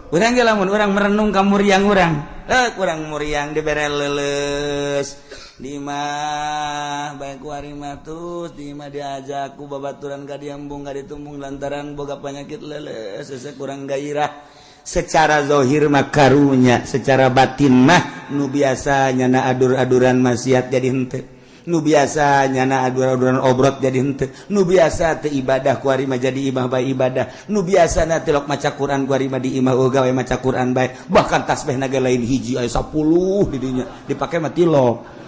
Urang ge lamun urang merenung ka muriang urang, eh, kurang muriang dibere leuleus di imah bae ku ari mah, terus di imah diajak ku babaturan ka diembung ka ditumbung lantaran boga penyakit leuleus, hese kurang gairah. Secara zahir mah karunya, secara batin mah nu biasa nyana adur-aduran maksiat jadi henteu, nu biasa nyana adur-aduran obrot jadi henteu, nu biasa teu ibadah ku ari mah jadi imah bae ibadah, nu biasa na tilok maca Quran ku ari mah di imah gawe maca Quran bae. Bahkan tasbih naga lain hiji, aya 10 di dinya dipake mah tilok.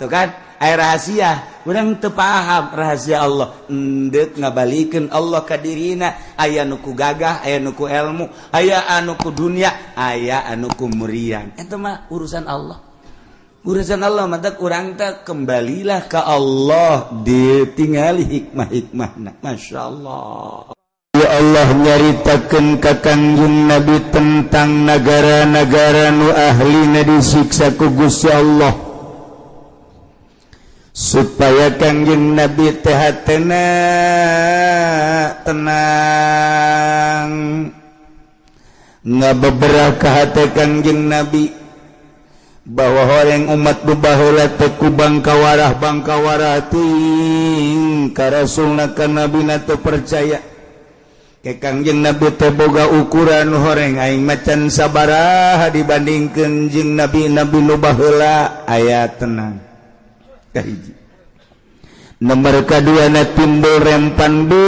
Tuh kan aya rahasia, urang teu paham rahasia Allah. Endek ngabalikeun Allah ka dirina, aya nu ku gagah, aya nu ku ilmu, aya anu ku dunia, aya anu ku muriang. Eta mah urusan Allah, urusan Allah. Mata kurang tak kembalilah ke Allah, ditinggali hikmah-hikmah. Masya Allah. Ya Allah nyaritakeun ka Kangjeng Nabi tentang negara-negara nu ahlina disiksa ku Gusti Allah, supaya Kangjeng Nabi teh hatena tenang, ngabeberapa hate Kangjeng Nabi bahwa orang umat nu baheula teh ku bangkawarah bangkawarah ting ka rasulna, ka nabina teu percaya. Ke Kangjeng Nabi teh boga ukuran, horeng aing macan sabaraha dibandingkeun jeung nabi-nabi nu baheula. Aya tenang kahiji. Nomor kedua na timbul rempan be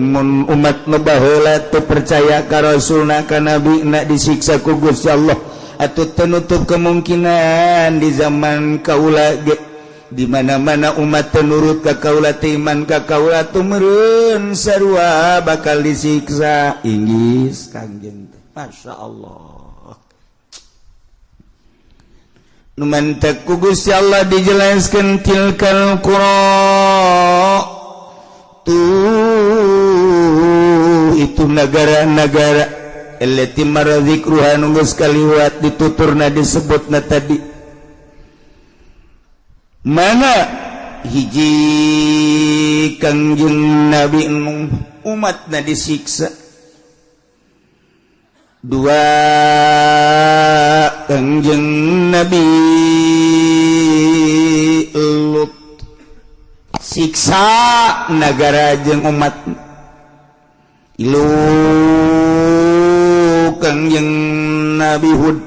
mun umat nu baheula teu percaya ka rasulna, ka nabi na, disiksa ku Gusti Allah, atau tenutup kemungkinan di zaman kaula ge di mana-mana umat tenurut ka kaula, iman ka kaula, tumurun sarua bakal disiksa. Inggis Kangjeng teh, Masya Allah. Nu mantak ku Gusti Allah dijelaskan tilkal qura, tuh itu negara-negara allati marra dzikruha, nu geus kaliwat dituturna, disebutna tadi. Mana hiji, Kangjeng Nabi Nuh umatna disiksa. Dua, Kangjeng Nabi Lut siksa negara jeung umat. Ilu, Kangjeng Nabi Hud,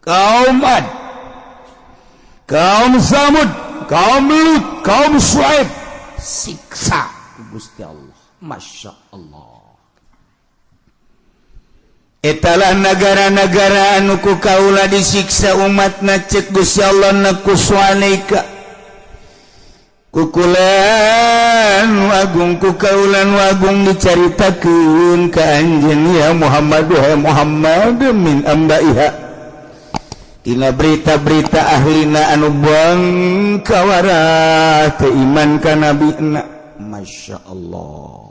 kaum Ad, kaum Samud, kaum Lut, kaum Su'aib, siksa Gusti Allah. Masya Allah. Etalah negara-negara anu ku kaula disiksa umatna. Cek Gusti Allah, naqussu alaika, kukulan wagung, ku kaulan wagung dicaritakeun ka anjeun ya Muhammad, wahai Muhammad, min ambaiha, tina berita-berita ahlina anu buang kawarah teu iman ka nabina. Masya Allah.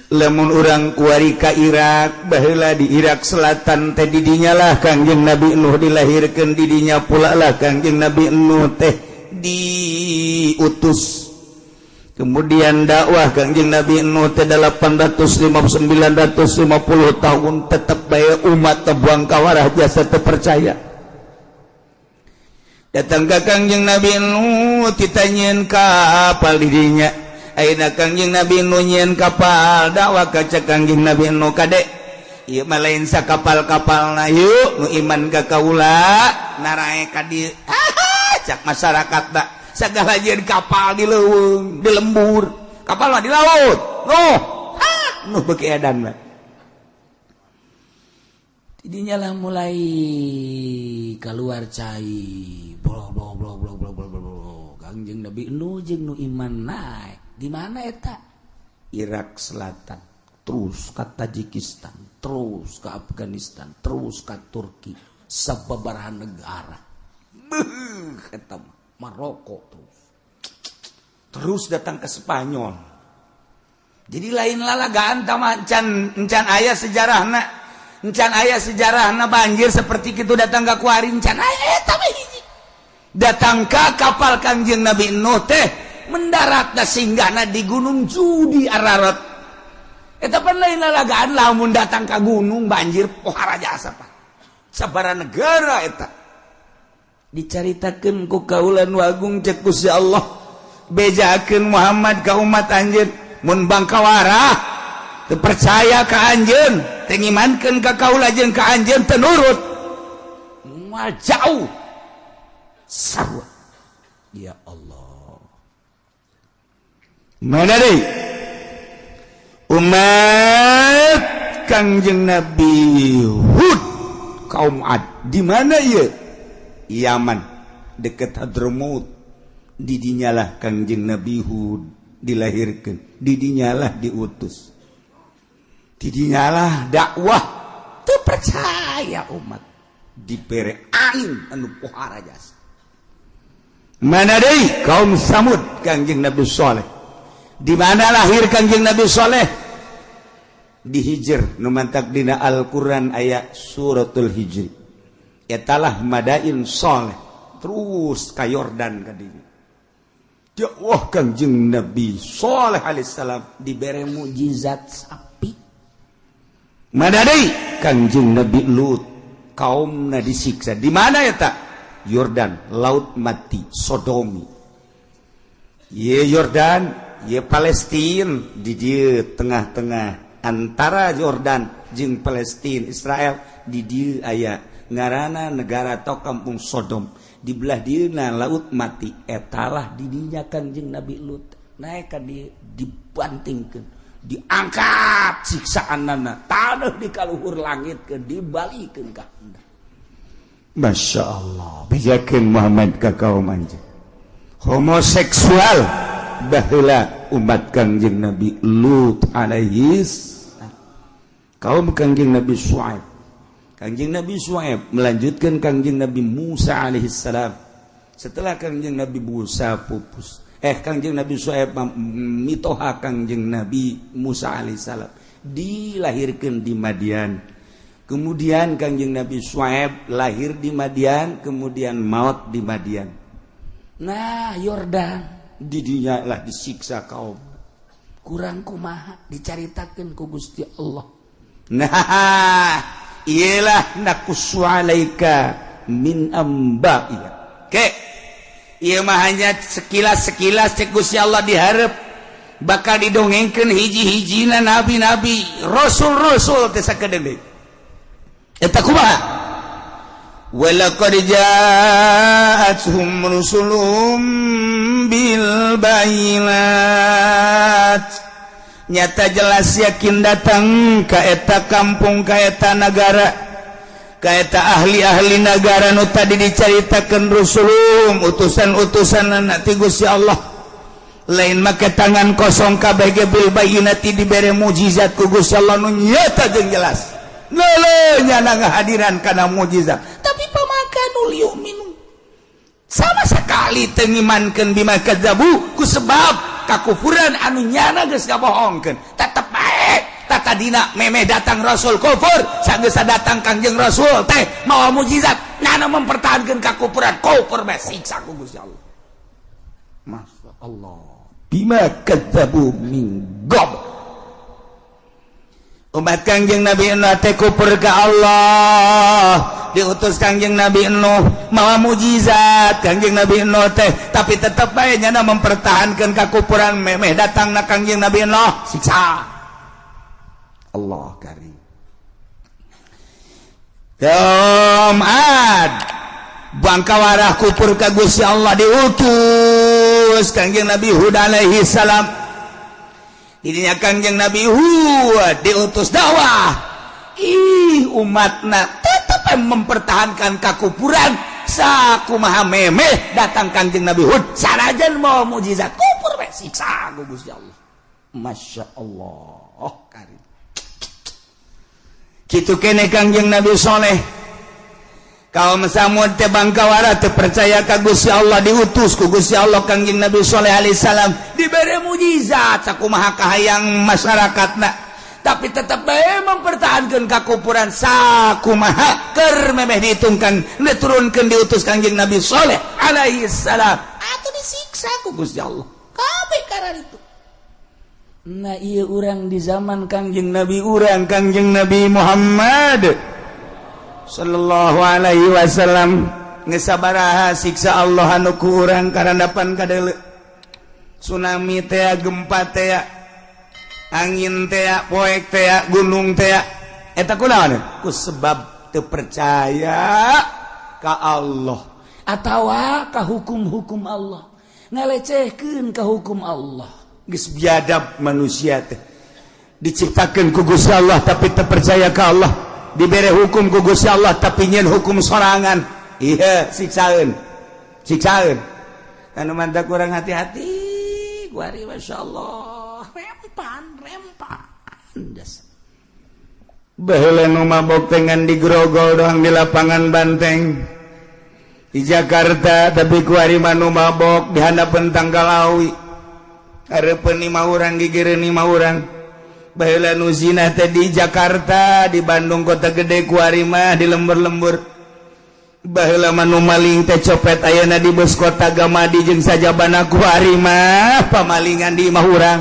Lamun urang kuari ka Irak baheula, di Irak Selatan teh didinya lah Kangjeng Nabi Nuh dilahirkeun, didinya pula lah Kangjeng Nabi Nuh teh diutus. Kemudian dakwah Kangjeng Nabi Nuh teh 850 950 tahun, tetep bae umat tebuang kawarah jasa teu percaya. Datang ke Kangjeng Nabi Nuh, ditanyain kapal didinya. Ayeuna Kangjeng Nabi Nuh nyieun kapal dakwah. Kaca Kangjeng Nabi Nuh, "Kade, ieu mah lain sakapal-kapalna, yuk nu iman ka kaula narae ka dieu." Cak masyarakat tak segala jieun kapal di leuweung, di lembur, kapal mah di laut. Nuh, Nuh beuki edan mah. Tidinya lah mulai keluar cai blo blo blo blo blo blo blo. Kangjeng Nabi Nuh jeung nu iman naik di mana eta? Irak Selatan, terus ke Tajikistan, terus ke Afghanistan, terus ke Turki, sababaraha negara. Beuh, eta Maroko, terus terus datang ke Spanyol. Jadi lain lalagaan tama, encan encan aya sejarahna, encan aya sejarahna banjir seperti itu datang ke kuari, encan aya. Eta mah hiji datang ke kapal Kangjeng Nabi Nuh teh mendarat singgahna di Gunung Judi, Ararat. Eta pan lain lalagaan, lamun datang ka gunung banjir pohara jasa, Pak. Sabara negara eta dicaritakeun ku kaula nu agung. Cek Gusti Allah, bejakeun Muhammad ka umat anjeun, mun bangkawara teu percaya ka anjeun, teu ngimankeun ka kaula jeung ka anjeun, teu nurut, moal jauh sarua. Ya Allah, mana deui? Umat Kangjeng Nabi Hud, kaum Ad, di mana ieu? Yaman, deket Hadramaut. Didinyalah Kangjeng Nabi Hud dilahirkan, didinyalah diutus, didinyalah dakwah. Teu percaya umat, dibere angin anu pohara jasa. Mana deui? Kaum Samud, Kangjeng Nabi Soleh. Di mana lahir Kangjeng Nabi Soleh? Di Hijr, nu mantak dina Al-Qur'an aya suratul Hijri. Etalah Madain Soleh, terus ka Yordan ka dinya. Dakwah Kangjeng Nabi Soleh alaihissalam, dibere mukjizat sapi. Mana deui? Kangjeng Nabi Lut, kaumna disiksa. Di mana eta? Yordan, Laut Mati, Sodomi. Ye Yordan, ye Palestina. Di dieu tengah-tengah antara Yordan jeung Palestina, Israel, di dieu aya ngarana negara atau kampung Sodom. Di belah dieuna Laut Mati. Etalah didinya Kangjeng Nabi Lut naik ka dieu, dibantingkeun, diangkat siksaanana taneuh di kaluhur langit ke dibalikeun ka. Masya Allah, bejakeun Muhammad ka kaum anjeun. Homoseksual baheula umat Kangjeng Nabi Lut alaihi, kaum Kangjeng Nabi Syuaib. Kangjeng Nabi Syuaib melanjutkan Kangjeng Nabi Musa alaihi salam. Setelah Kangjeng Nabi Musa pupus, Kangjeng Nabi Syuaib mitoha Kangjeng Nabi Musa alaihi salam, dilahirkan di Madian. Kemudian Kangjeng Nabi Syuaib lahir di Madian, kemudian maut di Madian. Nah, Yordan, didinya lah disiksa kaum. Kurang kumaha dicaritakeun ku Gusti Allah. Nah, iyalah naqussu alaika min amba'iha. Ke ieu mah hanya sekilas-sekilas. Cek Gusti Allah, diharap bakal didongengkeun hiji-hijina nabi-nabi, rasul-rasul teh sakedeung deui. Eta kumaha? Walaqad ja'atuhum rusuluhum bil bayinat. Nyata jelas yakin datang ka eta kampung, ka eta nagara, ka eta ahli-ahli nagara nu tadi dicaritakeun, rusulum, utusan-utusan ti Gusti Allah. Lain make tangan kosong, kabeh ge bil bayinati, dibere mukjizat ku Gusti Allah nu nyata jeung jelas. Lele nyana ngahadiran kana mukjizat, tapi famakanu liyu'minu, sama sekali teu ngimankeun, bima kadzabu, ku sebab kakufuran anu nyana geus ngabohongkeun. Tetep bae tatadina memeh datang rasul kufur, sanggeus datang Kangjeng Rasul teh mawa mukjizat, nyana mempertahankeun kakufuran, kufur bae, siksa ku Gusti Allah. Masya Allah, bima kadzabu min qabl. Umat Kangjeng Nabi Nuh teh kufur ka Allah, diutus Kangjeng Nabi Nuh mawa mukjizat Kangjeng Nabi Nuh teh, tapi tetep bae nyana mempertahankan kakufuran. Memeh datangna Kangjeng Nabi Nuh, siksa. Allah karim. Kaum Ad, bangkawarah kufur ka Gusti Allah, diutus Kangjeng Nabi Hud alaihi salam. Didinya Kangjeng Nabi Hud diutus dakwah, ih, umatna tetep mempertahankan kakufuran. Sakumaha memeh datang Kangjeng Nabi Hud sanajan mau mukjizat, kufur bae, siksa ku Gusti Allah. Masya Allah karim. Kitu kene Kangjeng Nabi Soleh. Kaum Samud teh bangkawara teu percaya ka Gusti Allah, diutus ku Gusti Allah Kangjeng Nabi Soleh alaihissalam, dibere mukjizat sakumaha kahayang masyarakatna, tapi tetep bae mempertahankan kakufuran. Sakumaha keur memeh dihitungkan, diturunkeun, diutus Kangjeng Nabi Soleh alaihi salam, atuh disiksa ku Gusti Allah kabeh karena itu. Nah iya urang di zaman Kangjeng Nabi urang Kangjeng Nabi Muhammad sallallahu alaihi wasallam geus sabaraha siksa Allah anu ku urang karandapan kadeuleu. Tsunami teh, gempa teh, angin teh, poek teh, gunung teh, eta kunaon? Ku sebab teu percaya ka Allah atawa ka hukum-hukum Allah, ngalecehkeun ka hukum Allah. Geus biadab manusia teh, diciptakeun ku Gusti Allah tapi teu percaya ka Allah, dibere hukum ku Gusti Allah tapi nyeun hukum sorangan. Iya, siksaeun, siksaeun. Anu mantap kurang hati-hati kuari, Masya Allah, rempan rempan jasa. Baheula nu mabok dengan digrogol doang di lapangan Banteng di Jakarta, tapi kuari mah nu mabok di handapeun tangkal awi, hareupeun lima urang, gigireun lima urang. Baheula nu zina teh di Jakarta, di Bandung kota gede, kuari mah di lembur-lembur. Baheula mah nu maling teh copet ayeuna di bus kota Gamadi jeung sajabana, kuari mah pamalingan di imah urang.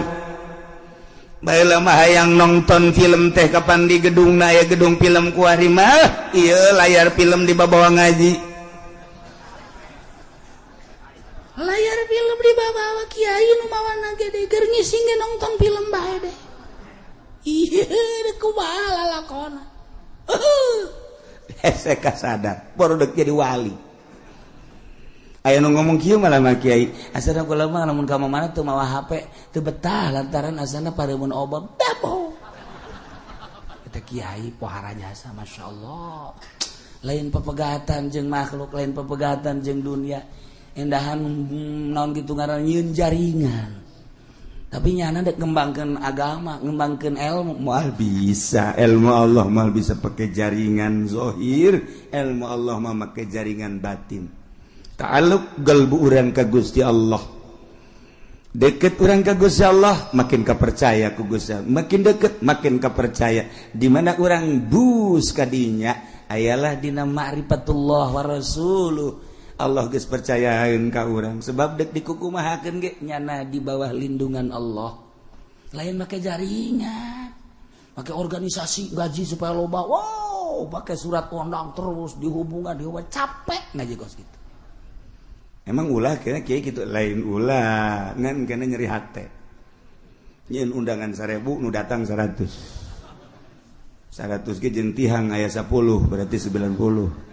Baheula mah hayang nonton film teh kapan di gedung na aya gedung film, kuari mah ieu layar film di babawa ngaji, layar film di babawa kiai nu mawana gede keur ngising ge nonton film bae deh. Iya, kumaha lalakona. Hese kasadar baru dek jadi wali. Aya nu ngomong kieu malah mah kiai, asana kula mah lamun ka mana teu mawa HP teu betah lantaran asana pareumeun obab dabo. Eta kiai pohara jasa, masyaallah. Lain pepegatan jeung makhluk, lain pepegatan jeung dunia. Endahan naon kitu ngaran nyieun jaringan. Tapi nyana dek ngembangkeun agama, ngembangkeun ilmu, moal bisa. Ilmu Allah moal bisa pakai jaringan zohir, ilmu Allah mah make jaringan batin. Ta'alluq galbu urang ka Gusti Allah. Deket urang ka Gusti Allah, makin kapercaya ku Gusti Allah. Makin deket, makin kapercaya. Di mana urang bus kadinya, ayalah dina ma'rifatullah wa rasuluh. Allah geus percayaeun ka urang sebab dek dikukumahakeun ge nyana di bawah lindungan Allah. Lain make jaringan, make organisasi gaji supaya loba. Wow, pakai surat undang terus dihubungan, dihubungan capek ngaji kos gitu. Emang ulah kena kiai gitu, lain ulah ngan kena nyeri hate. Nyeun undangan 1000 nu datang 100. 100 ge jeung tihang aya 10 berarti 90.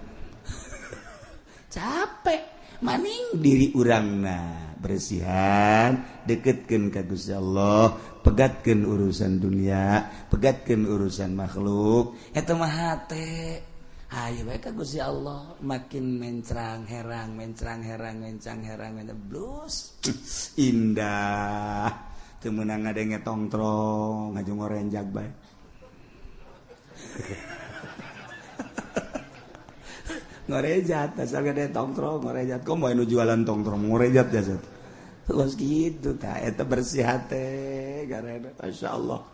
Capek maning diri urangna bersihan, deketkeun ka Gusti Allah, pegatkeun urusan dunia, pegatkeun urusan makhluk. Eta mah hate. Ayo bae ka Gusti Allah, makin mencrang herang, mencrang herang, mencrang herang, mencrang blus. Indah. Teu meunang ngadenge tongtrong, ngaju ngorenjag bae. Ngorejat asal gede tongtrong ngorejat, kok mau nu jualan tongtrong ngorejat jasad. Terus gitu tah eta bersih hate garena masyaallah.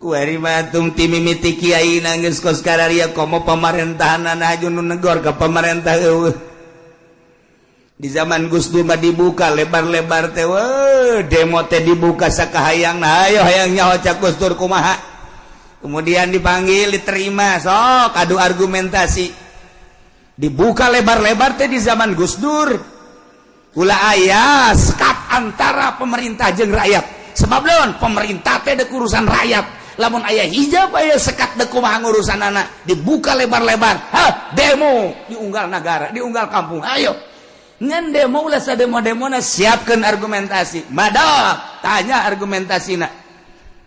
Kuari mah tung ti mimiti kiai geus kos kararia komo pamarentahan aju nu negor ka pamarentah eueuh. Di zaman Gus Dur mah dibuka lebar-lebar teh, weuh demo teh dibuka sakahayangna, ayo hayang nyaho cak Gus Dur kumaha. Kemudian dipanggil diterima sok adu argumentasi. Dibuka lebar-lebar teh di zaman Gus Dur. Ulah aya sekat antara pemerintah jeung rakyat. Sebab naon? Pemerintah teh dek urusan rakyat. Lamun aya hijab aya sekat dek kumaha ngurusanana. Dibuka lebar-lebar. Hah, demo diunggal negara, diunggal kampung. Ayo. Ngan demo ulah sademo-demona siapkeun argumentasi. Madok, tanya argumentasina.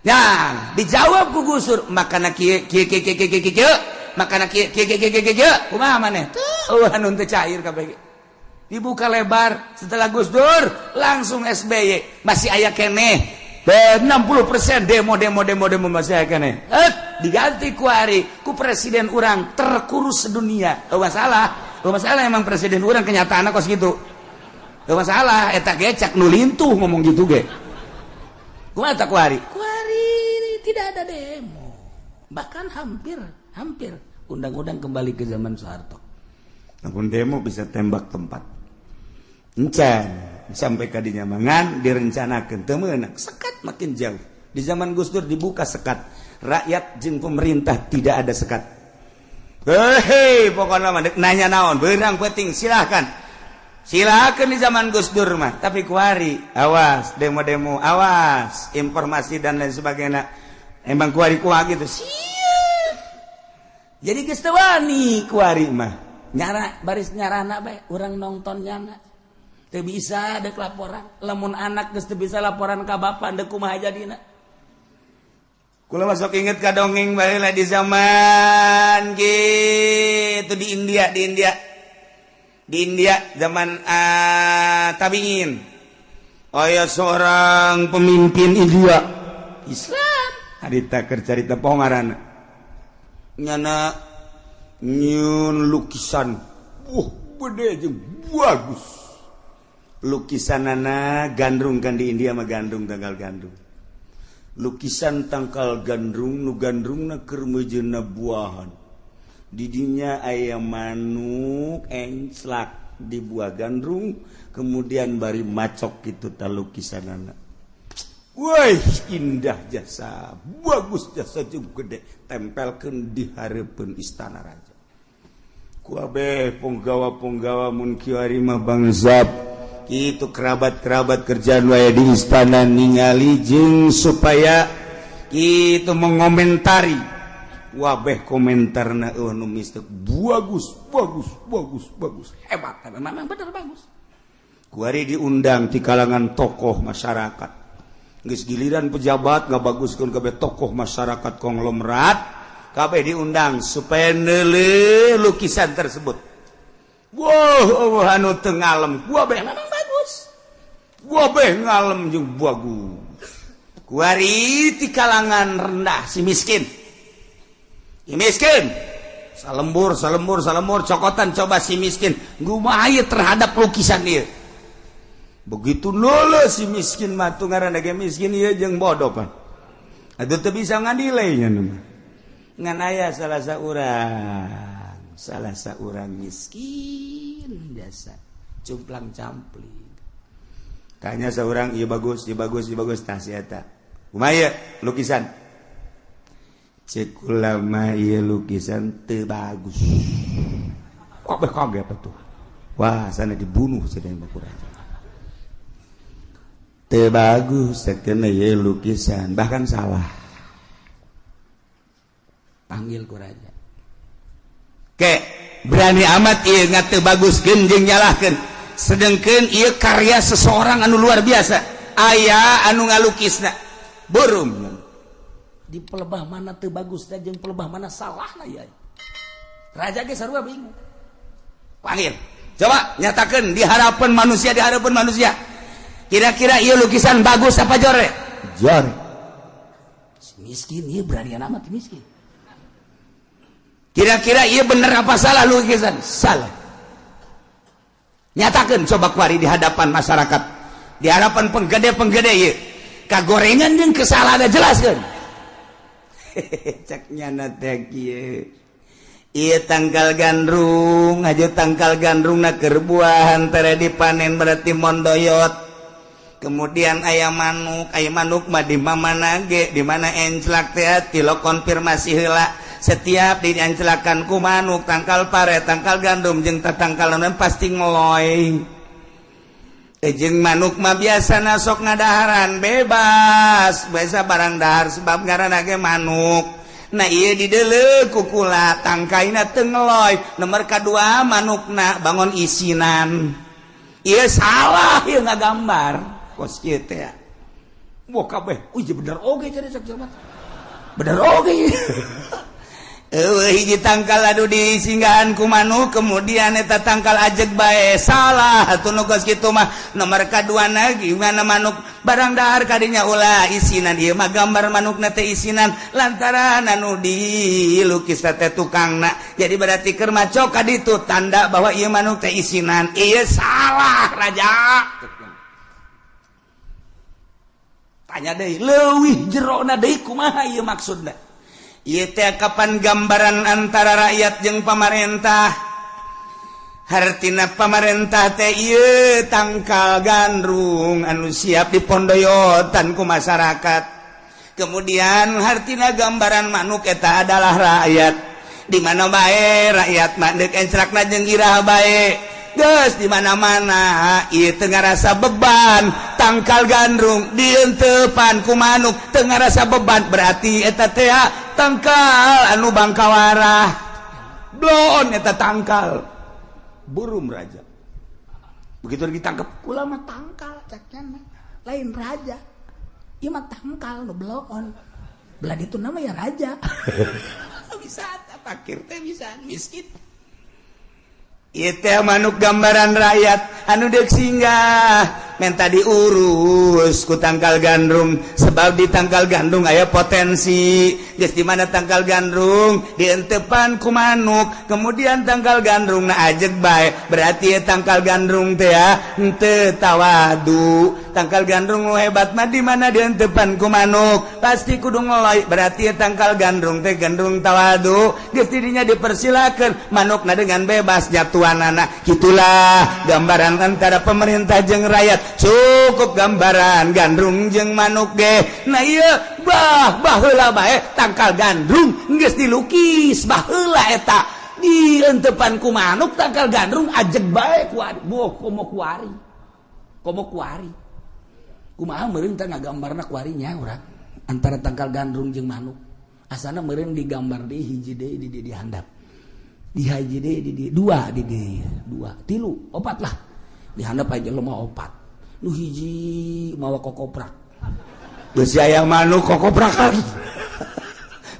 Ya, dijawab ku Gus Dur, makana kieu kieu kieu kieu kieu kieu. Makana kieu kieu kieu kieu kieu kumaha maneh? Tuh anu teu cair kabeh. Dibuka lebar setelah Gus Dur langsung SBY masih aya keneh. 60% demo demo demo demo masih aya keneh. Diganti ku ari ku presiden urang terkurus sedunia. Teu masalah. Teu masalah emang presiden urang kenyataanna kos kitu. Teu masalah eta ge cak nu lintuh ngomong gitu ge. Kumaha ta ku ari? Ku ari tidak ada demo. Bahkan hampir undang-undang kembali ke zaman Soeharto. Namun demo bisa tembak tempat. Encan Sampai kadinya mangan direncanakeun teu meunang. Sekat makin jauh. Di zaman Gus Dur dibuka sekat. Rakyat jeung pemerintah tidak ada sekat. Hei, pokoknya mah nanya naon, beurang penting silahkan. Silakan di zaman Gus Dur mah, tapi kuari awas demo-demo, awas informasi dan lain sebagainya. Emang kuari kuah gitu. Sia. Jadi geus teu wani kuari mah. Nyara baris nyarana bae urang nonton nyana. Teu bisa dek laporan. Lamun anak geus teu bisa laporan ka bapa deuk kumaha jadina. Kula masuk inget ka dongeng baheula di zaman gitu di India, di India. Di India zaman tabiin. Aya seorang pemimpin India Islam. Harita keur carita poho ngaranna. Nyana nyieun lukisan. Gede jeung bagus. Lukisanana gandrung kan di India mah gandrung tangkal gandrung. Lukisan tangkal gandrung nu gandrungna keur meujeuhna buahan. Didinya aya manuk enclak di buah gandrung, kemudian bari macok gitu ta lukisanana. Woi, indah jasa, bagus jasa jeung gede, tempelkeun di hareupeun istana raja. Ku abeh punggawa-punggawa mun kiwari mah bangsap. Itu kerabat-kerabat kerjaan wae di istana ningali jeung supaya itu mengomentari. Wabeh komentarna eueuh nu mistek bagus, bagus, bagus, bagus, hebat. Memang bener bagus. Kuari diundang di kalangan tokoh masyarakat. Geus giliran pejabat ngabaguskeun kabeh tokoh masyarakat konglomerat kabeh diundang supaya neuleuh lukisan tersebut. Wah, anu teu ngalem, kabeh memang bagus. Kabeh ngalem jeung bagus. Kuari di kalangan rendah si miskin. Si miskin. Salembur, salembur, salembur cokotan coba si miskin kumaha terhadap lukisan ieu. Begitu neuleuh si miskin mah tuh ngaranna ge miskin ieu jeung bodoh pan. Atuh teu bisa ngadilai nya mah. Ngan aya salah saurang miskin biasa cumplang campling. Tanya seorang, iya bagus, iya bagus, iya bagus, tah si eta. Kumaha ieu lukisan? Cek kula mah ieu lukisan teu bagus. Kabeh kaget atuh. Wah, sana dibunuh cenah mah kurang. Teu bagus sakeuna ieu lukisan, bahkan salah. Panggil ku raja. Ke, berani amat ieu ngateu baguskeun jeung nyalahkeun. Sedengkeun ieu karya seseorang anu luar biasa. Aya anu ngalukisna. Burum. Di pelebah mana teu bagus teh jeung pelebah mana salah lah ya. Raja ge sarua bingung. Panggil. Coba nyatakeun di harapan manusia, di harapan manusia. Kira-kira ieu lukisan bagus apa jore? Jore. Si miskin ieu berani amat miskin. Kira-kira ieu bener apa salah lukisan? Salah. Nyatakan coba kuari di hadapan masyarakat, di hadapan penggede-penggede ieu. Kagorengan jeung kesalahan jelaskeun. Cek nyana teh kieu. Ieu tangkal gandrung, aja tangkal gandrungna keur buahan tere dipanen berarti mondoyot. Kemudian aya manuk mah di mana ge, di mana enclak teh tilo konfirmasi heula. Setiap dianclakan ku manuk tangkal pare, tangkal gandum jeung tatangkal naon pasti ngeloy. Jeung manuk mah biasana sok ngadaharan bebas, biasa barang dahar sebab ngaranna ge manuk. Nah ieu dideuleu ku kula tangkaina teu ngeloy. Nomor kadua manukna bangun isinan. Ieu salah ieu ngagambar. Kos kieu teh. Wah kabeh, uy bener oge cenah cek jelema. Bener oge. Eueuh hiji tangkal anu disinggahan ku manuk kemudian eta tangkal ajeg bae salah atuh nu kos kitu mah. Nomor kaduana gimana manuk barang dahar kadinya ulah isinan ieu mah gambar manukna teh isinan lantaran anu dilukis teh tukangna. Jadi berarti keur maco ka ditu tanda bahwa ieu manuk teh isinan. Ieu salah raja. Tanya deui leuwih jerona deui kumaha ieu maksudna. Ieu teh kapan gambaran antara rakyat jeung pamarentah. Hartina pamarentah teh ieu tangkal gandrung anu siap dipondoyotan ku masyarakat. Kemudian hartina gambaran manuk eta adalah rakyat. Di mana bae rakyat mah deuk encrakna jeung iraha bae. Geus di mana-mana ieu teu ngarasa beban tangkal gandrung dientepan ku manuk teu ngarasa beban, berarti eta teh tangkal anu bangkawarah. Bloon eta tangkal burung raja. Begitu ditangkap kula mah tangkal ceknya lain raja. Ieu mah tangkal nu bloon. Belah ditu nama ya raja. Bisa fakir teh bisa miskin. Ieu teh manuk gambaran rakyat anu deuk singgah menta diurus ku tangkal gandrung, sebab di tangkal gandrung aya potensi. Geus di mana tangkal gandrung dientepan ku manuk, kemudian tangkal gandrung na ajeg bae, berarti tangkal gandrung teh henteu tawadu. Tangkal gandrung nu hebat mah di mana dientepan ku manuk pasti kudu ngeloy, berarti tangkal gandrung teh gandrung tawadu. Geus didinya dipersilakeun manukna dengan bebas jatuhanana. Kitulah gambaran antara pemerintah jeung rakyat. Cukup gambaran gandrung jeung manuk ge. Nah ieu bah baheula bae tangkal gandrung geus dilukis baheula eta dientepan ku manuk tangkal gandrung ajeg bae ku boh komo kuari. Komo kuari. Kumaha meureun teh ngagambarna kuarinya urang antara tangkal gandrung jeung manuk. Asana meureun digambar deui hiji deui di di handap. Di hiji deui di dua di dua, tilu, opat lah. Di handap aja lemah opat. Nu hiji mawa kokoprak. Geus aya manuk kokoprakan.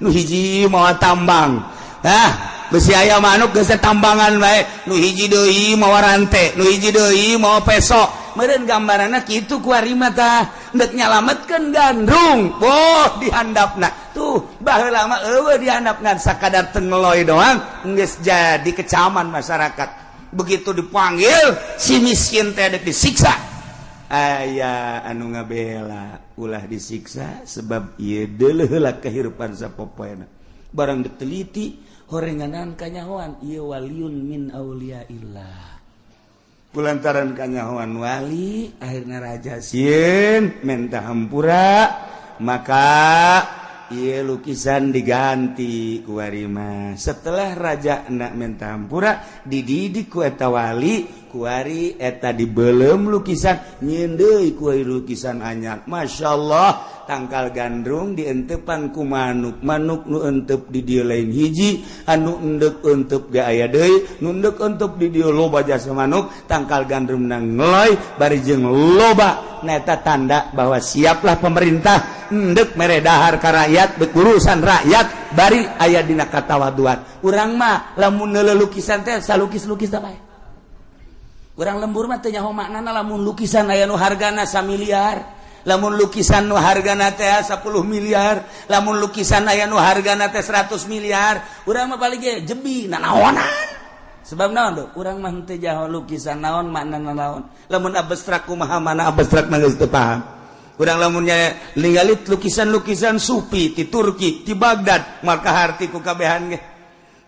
Nu hiji mawa tambang. Hah, besi aya manuk geus tambangan bae. Nu hiji deui mawa rante, nu hiji deui mawa peso. Meureun gambaranna kitu ku ari mah tah deuk nyalametkeun gandrung. Boh dihandapna. Tuh baheula mah eueuh dihandap ngan sakadar tengeloy doang geus jadi kecaman masyarakat. Begitu dipanggil si miskin teh deuk disiksa. Aya anu ngabela ulah disiksa sebab ieu deuleuh heula kehidupan sapopoena. Barang diteliti horenganan kanyahoan ieu waliun min auliaillah. Kulantaran kanyahoan wali akhirna raja sieun menta hampura, maka ieu lukisan diganti ku warima. Setelah raja nak menta hampura dididik ku eta wali, kuari eta dibelem lukisan nyieun deui ku lukisan anyar. Masyaallah, tangkal gandrung dientepan ku manuk, manuk nu entep di dieu lain hiji, anu endek entep ge aya deui, nu endek entep di dieu loba jasa manuk, tangkal gandrung na ngeloy bari jeung loba. Neta tanda bahwa siaplah pemerintah endek mere dahar ka rakyat, urusan rakyat bari aya dina katawaduan. Urang mah lamun neuleuh lukisan teh salukis-lukis teh bae. Urang lembur mah teu nyaho maknana lamun lukisan aya nu hargana 1 miliar, lamun lukisan nu hargana teh 10 miliar, lamun lukisan aya nu hargana teh 100 miliar, urang mah paling ge jebi nanaonan. Sebab naon tuh? Urang mah teu jaho lukisan naon maknana naon. Lamun abstrak kumaha mana abstrak mah geus teu paham. Urang lamunnya ningali lukisan-lukisan sufi ti Turki, ti Baghdad, maka harti ku kabehan ge.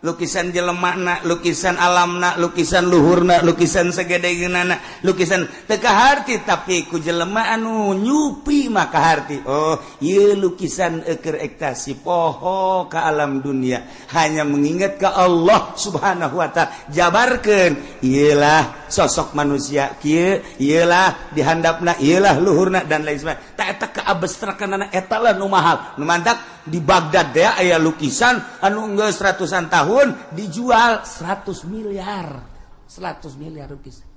Lukisan jelemana, lukisan alamna, lukisan luhurna, lukisan sagedegeunana, lukisan teu kaharti tapi ku jelema anu nyupi maka harti. Oh, ieu lukisan eukeur ektasi poho ka alam dunia, hanya mengingat ka Allah Subhanahu wa taala. Jabarkeun ieulah sosok manusia kieu, ieulah dihandapna, ieulah luhurna dan lain sebagainya. Ta eta kaabstrakanana eta lah nu mahal. Nu mantak di Baghdad teh aya lukisan anu geus ratusan tahun dijual 100 miliar. 100 miliar lukisan.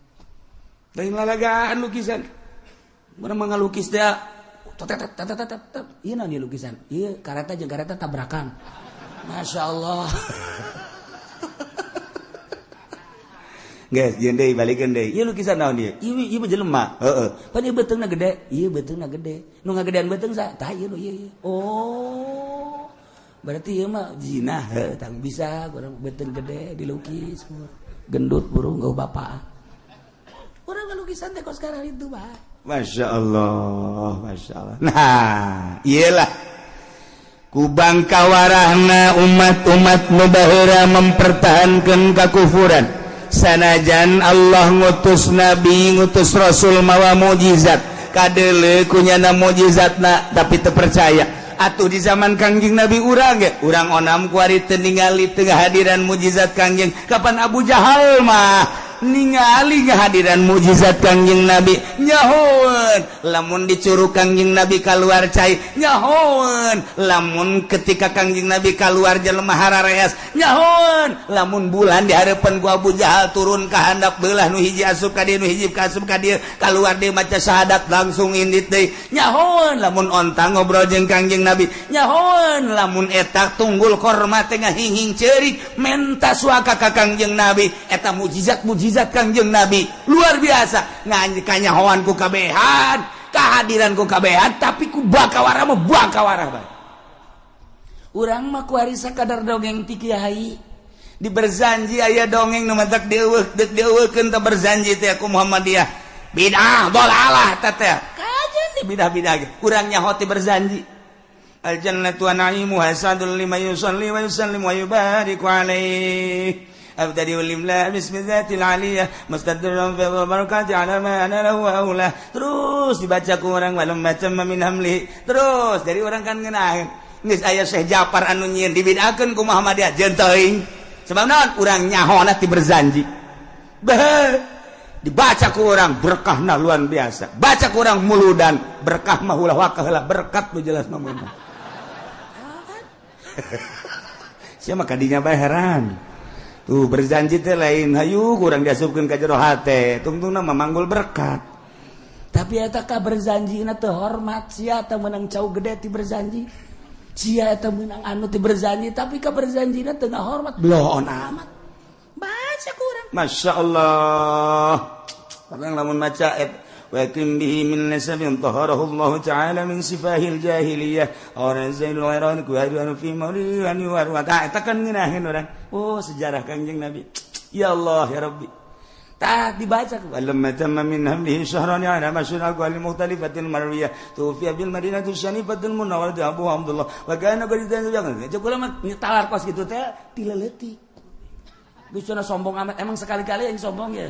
Lain lalagaan lukisan. Mana ngalukis teh tet tet tet tet tet. Ieu naon ieu lukisan? Ieu kareta jeung kareta tabrakan. Masya Allah. Guys, jeung deui balikeun deui. Ieu lukisan naon ieu? Ieu ieu mah jelema. Heeh. Pan ieu beuteungna gede, ieu beuteungna gede. Nu ngagedean beuteung sa? Tah ieu nu ieu ieu. Oh. Berarti ieu mah Jinah, heuh tang bisa urang beuteung gede dilukis. Gendut burung gau bapak. Urang lukisan teh kos sekarang itu, Pak. Masya Allah, Masya Allah. Nah, iyalah. Ku bangkawarahna umat-umat nu baheula mempertahankan kakufuran. Sanajan Allah ngutus nabi, ngutus rasul mawa mukjizat, kadeuleu kunyana mukjizatna, tapi teu percaya. Atuh di zaman Kangjeng Nabi urang ge, urang onam kuari teu ningali teu ngahadiran mukjizat Kangjeng. Kapan Abu Jahal mah ningali kehadiran mukjizat Kangjeng Nabi, nyahoeun lamun dicuru Kangjeng Nabi kaluar cai, nyahoeun lamun ketika Kangjeng Nabi kaluar jelema harareas, nyahoeun lamun bulan di hareupeun ku Abu Jahal turun ka handap beulah, nu hiji asup ka dieu, nu hiji asup ka dieu, kaluar deui maca syahadat langsung indit deui, nyahoeun lamun onta ngobrol jeung Kangjeng Nabi, nyahoeun lamun eta tunggul korma teh ngahinging ceurik menta suaka ka Kangjeng Nabi. Eta mukjizat mukjizat Kangjeng Nabi luar biasa, ngan kanyahoan ku kabehan, kehadiran ku kabehan, tapi ku bakawara mah bakawara bae. Urang mah kuari sakadar dongeng ti kiai. Di berzanji aya dongeng nu matak dieuweuk, deuk dieuweukeun teh berzanji teh ku Muhammadiyah bidah dolalah teh teh kajen di bidah-bidah ge urang nyaho ti berzanji. Al jannatu wa na'imuha sadul lima yusalli wa yusallim wa yubariku alaihi. أبتدئ الإملاء باسم الذات العالية مستدرا في البركات على ما أنا له أولى. Terus dibaca ku orang walamma tamma min hamli. Terus dari orang kan ngeunah geus aya Syekh Japar anu nyieun dibid'akeun ku Muhammadiyah jeung teuing. Sebab naon urang nyahona ti berzanji. Beh, dibaca ku orang berkahna luar biasa. Baca ku orang muludan berkah mah ulah wakah heula berkat nu jelas mah mun. Sia mah kadinya bae heran. Tuh berzanji teh lain hayu kurang diasupkeun ka jero hate, tungtungna mah manggul berkat. Tapi eta ka berzanjina teu hormat, sia teh meunang cau gede ti berzanji. Sia eta meunang anu ti berzanji, tapi ka berzanjina teu ngahormat, bloon amat. Baca kurang. Masya Allah. Orang lamun maca wa kim bihi min nasabin taharahu Allah ta'ala min sifahil jahiliyah orang zainul ghairan ku hadu fi maulid wa wa ta kan ngeunaheun urang. Oh sejarah Kangjeng Nabi. Ya Allah ya Rabbi. Tah dibaca walamma tamma min hamlihi syahran ala masyhur aqwal mukhtalifatil marwiyah tufiya bil madinati syanifatil munawwarah Abu Abdullah wa kana qad jangan kula mah nyetalar kos kitu teh tileleutik. Geus sombong amat, emang sekali-kali yang sombong ya.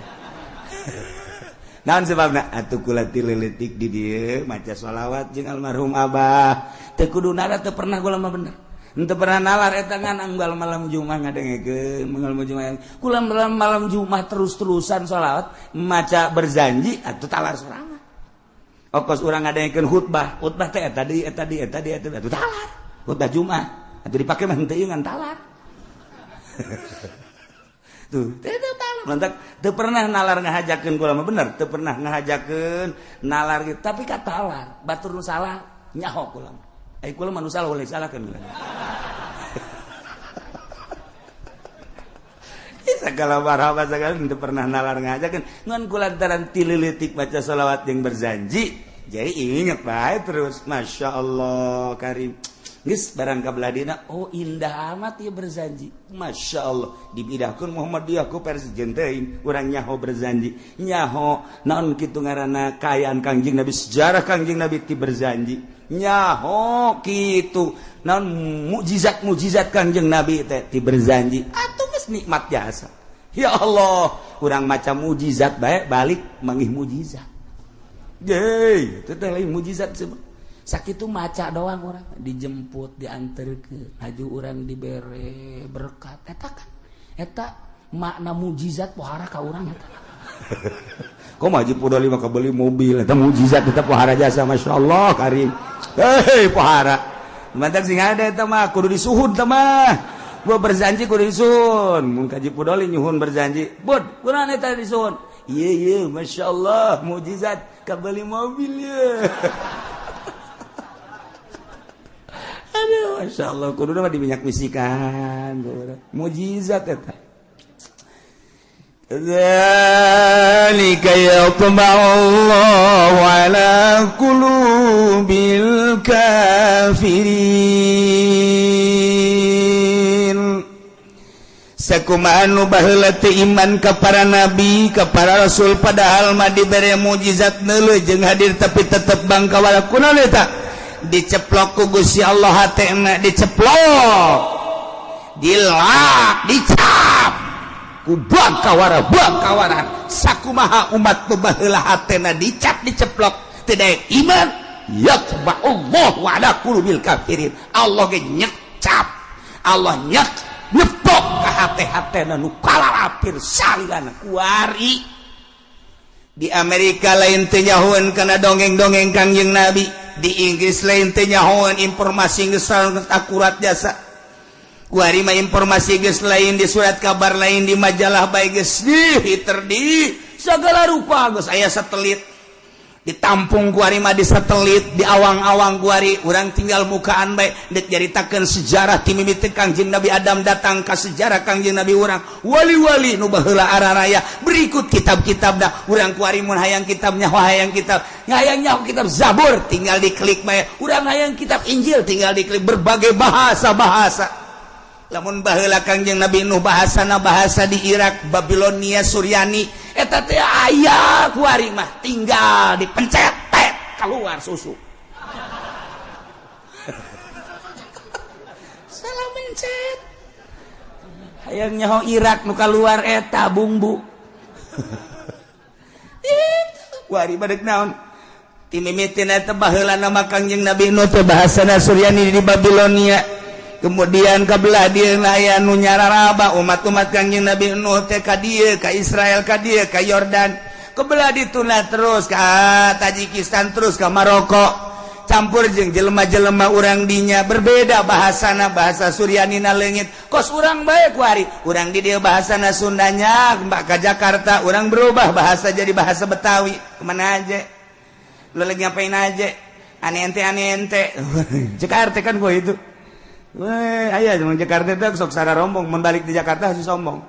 Naon sebabna atuh kula tileleutik di dieu maca sholawat jeung almarhum abah. Teu kudu nara teu pernah kula mah bener. Henteu pernah nalar eta ngan anggal malam Jumat ngadengekeun malam Jumat. Kula malam Jumat terus-terusan sholawat maca berzanji atuh talar sorangan. Okos urang ngadengekeun khutbah, khutbah teh eta deui eta deui eta deui eta atuh talar. Khutbah Jumat atuh dipake mah henteu ngan talar. Tuh, teu talar. Lantak teu pernah nalar ngahajakeun kula mah bener, teu pernah ngahajakeun nalar gitu, tapi ka talar, batur nu salah nyaho kula. Ai kula mah nu salah oleh salahkeun kula. Segala marhaba segala teu pernah nalar ngahajakeun. Ngan kula lantaran tilileutik baca selawat jeung berzanji, jadi inget bae terus. Masya Allah karim. Geus barang ka belah dina, oh indah amat ieu berzanji. Masya Allah dibidahkeun Muhammadiyah ku versi teuing urang nyaho berzanji. Nyaho naon kitu ngaranna kaayaan Kangjeng Nabi, sejarah Kangjeng Nabi ti berzanji. Nyaho kitu naon mukjizat-mukjizat Kangjeng Nabi teh ti berzanji. Atuh geus nikmat jasa. Ya Allah, urang maca mukjizat bae balik manggih mukjizat. Yeay, itu teh lain mukjizat sebab. Sakitu maca doang orang dijemput diantarkeun haju urang dibere berkat eta kan eta makna mukjizat pohara ka urang eta. Kok mah haji pudoli mah kabeli mobil eta mukjizat eta pohara jasa masyaallah karim. Hei pohara. Mantak sing ada eta mah kudu disuhun teh mah. Gua berzanji kudu disuhun. Mun ka Haji Pudoli nyuhun berzanji. Bud, kunaon eta disuhun? Ieu ieu masyaallah mukjizat kabeli mobil ye. Aduh, Masya Allah, kudu mah diminyak misikan, mujizat eta. Dzalika yatba'u Allahu ala qulubil kafirin. Sakumaha nu baheula teu iman ka para nabi, ka para rasul, padahal mah dibere mujizat neuleuh jeung hadir tapi tetep bangkawala kunaon eta? Diceplok ku Gusti Allah hatena, diceplok, dilak, dicap. Ku bangkawara bangkawara sakumaha umat nu baheula hatena dicap diceplok teu daek iman, yatba'ullahu ala qulubil kafirin. Allah ge nyecap, Allah nyek nyeplok ka hate-hatena nu kalalapir salilana kuari. Di Amerika lain teu nyahoeun kana dongeng-dongeng Kangjeng Nabi, di Inggris lain teu nyahoeun informasi geus akurat jasa. Kuari mah informasi geus lain di surat kabar, lain di majalah bae geus di di segala rupa geus aya satelit. Ditampung kuari mah di satelit, di awang-awang kuari urang tinggal mukaan bae dek nyaritakeun sejarah ti mimiti Kangjeng Nabi Adam datang ka sejarah Kangjeng Nabi urang, wali-wali nu baheula araraya, berikut kitab-kitabna. Urang kuari mun hayang kitabnya, hayang kitab, hayang nyaho kitab Zabur tinggal diklik bae, urang hayang kitab Injil tinggal diklik, berbagai bahasa-bahasa. Lamun baheula Kangjeng Nabi Nuh bahasana bahasa di Irak, Babilonia, Suryani, eta teh aya kuari mah tinggal dipencet tet keluar susu. Salah mencet. Hayang nyaho Irak nu kaluar eta bumbu. Kuari mah deuk naon? Ti mimitina eta baheula nama Kangjeng Nabi Nuh teh bahasana Suryani di Babilonia. Kemudian kabelah dieu aya nu nyararaba umat-umat Kangjeng Nabi Nuh teh ka dieu, ka Israel, ka dieu, ka Yordan. Kebelah dituna terus ka Tajikistan, terus ka Maroko. Campur jeung jelema-jelema urang dinya berbeda bahasana, bahasa Suryanina leungit. Kos urang bae kuari, urang di dieu bahasana Sundanya, mbak ka Jakarta urang berubah bahasa jadi bahasa Betawi. Kemana aja? Lu lagi ngapain aja? Aneh ente aneh ente. Jakarta kan gua itu. Weh, aya jeung Jakarta teh sok sara rombong, mun balik di Jakarta harus sombong.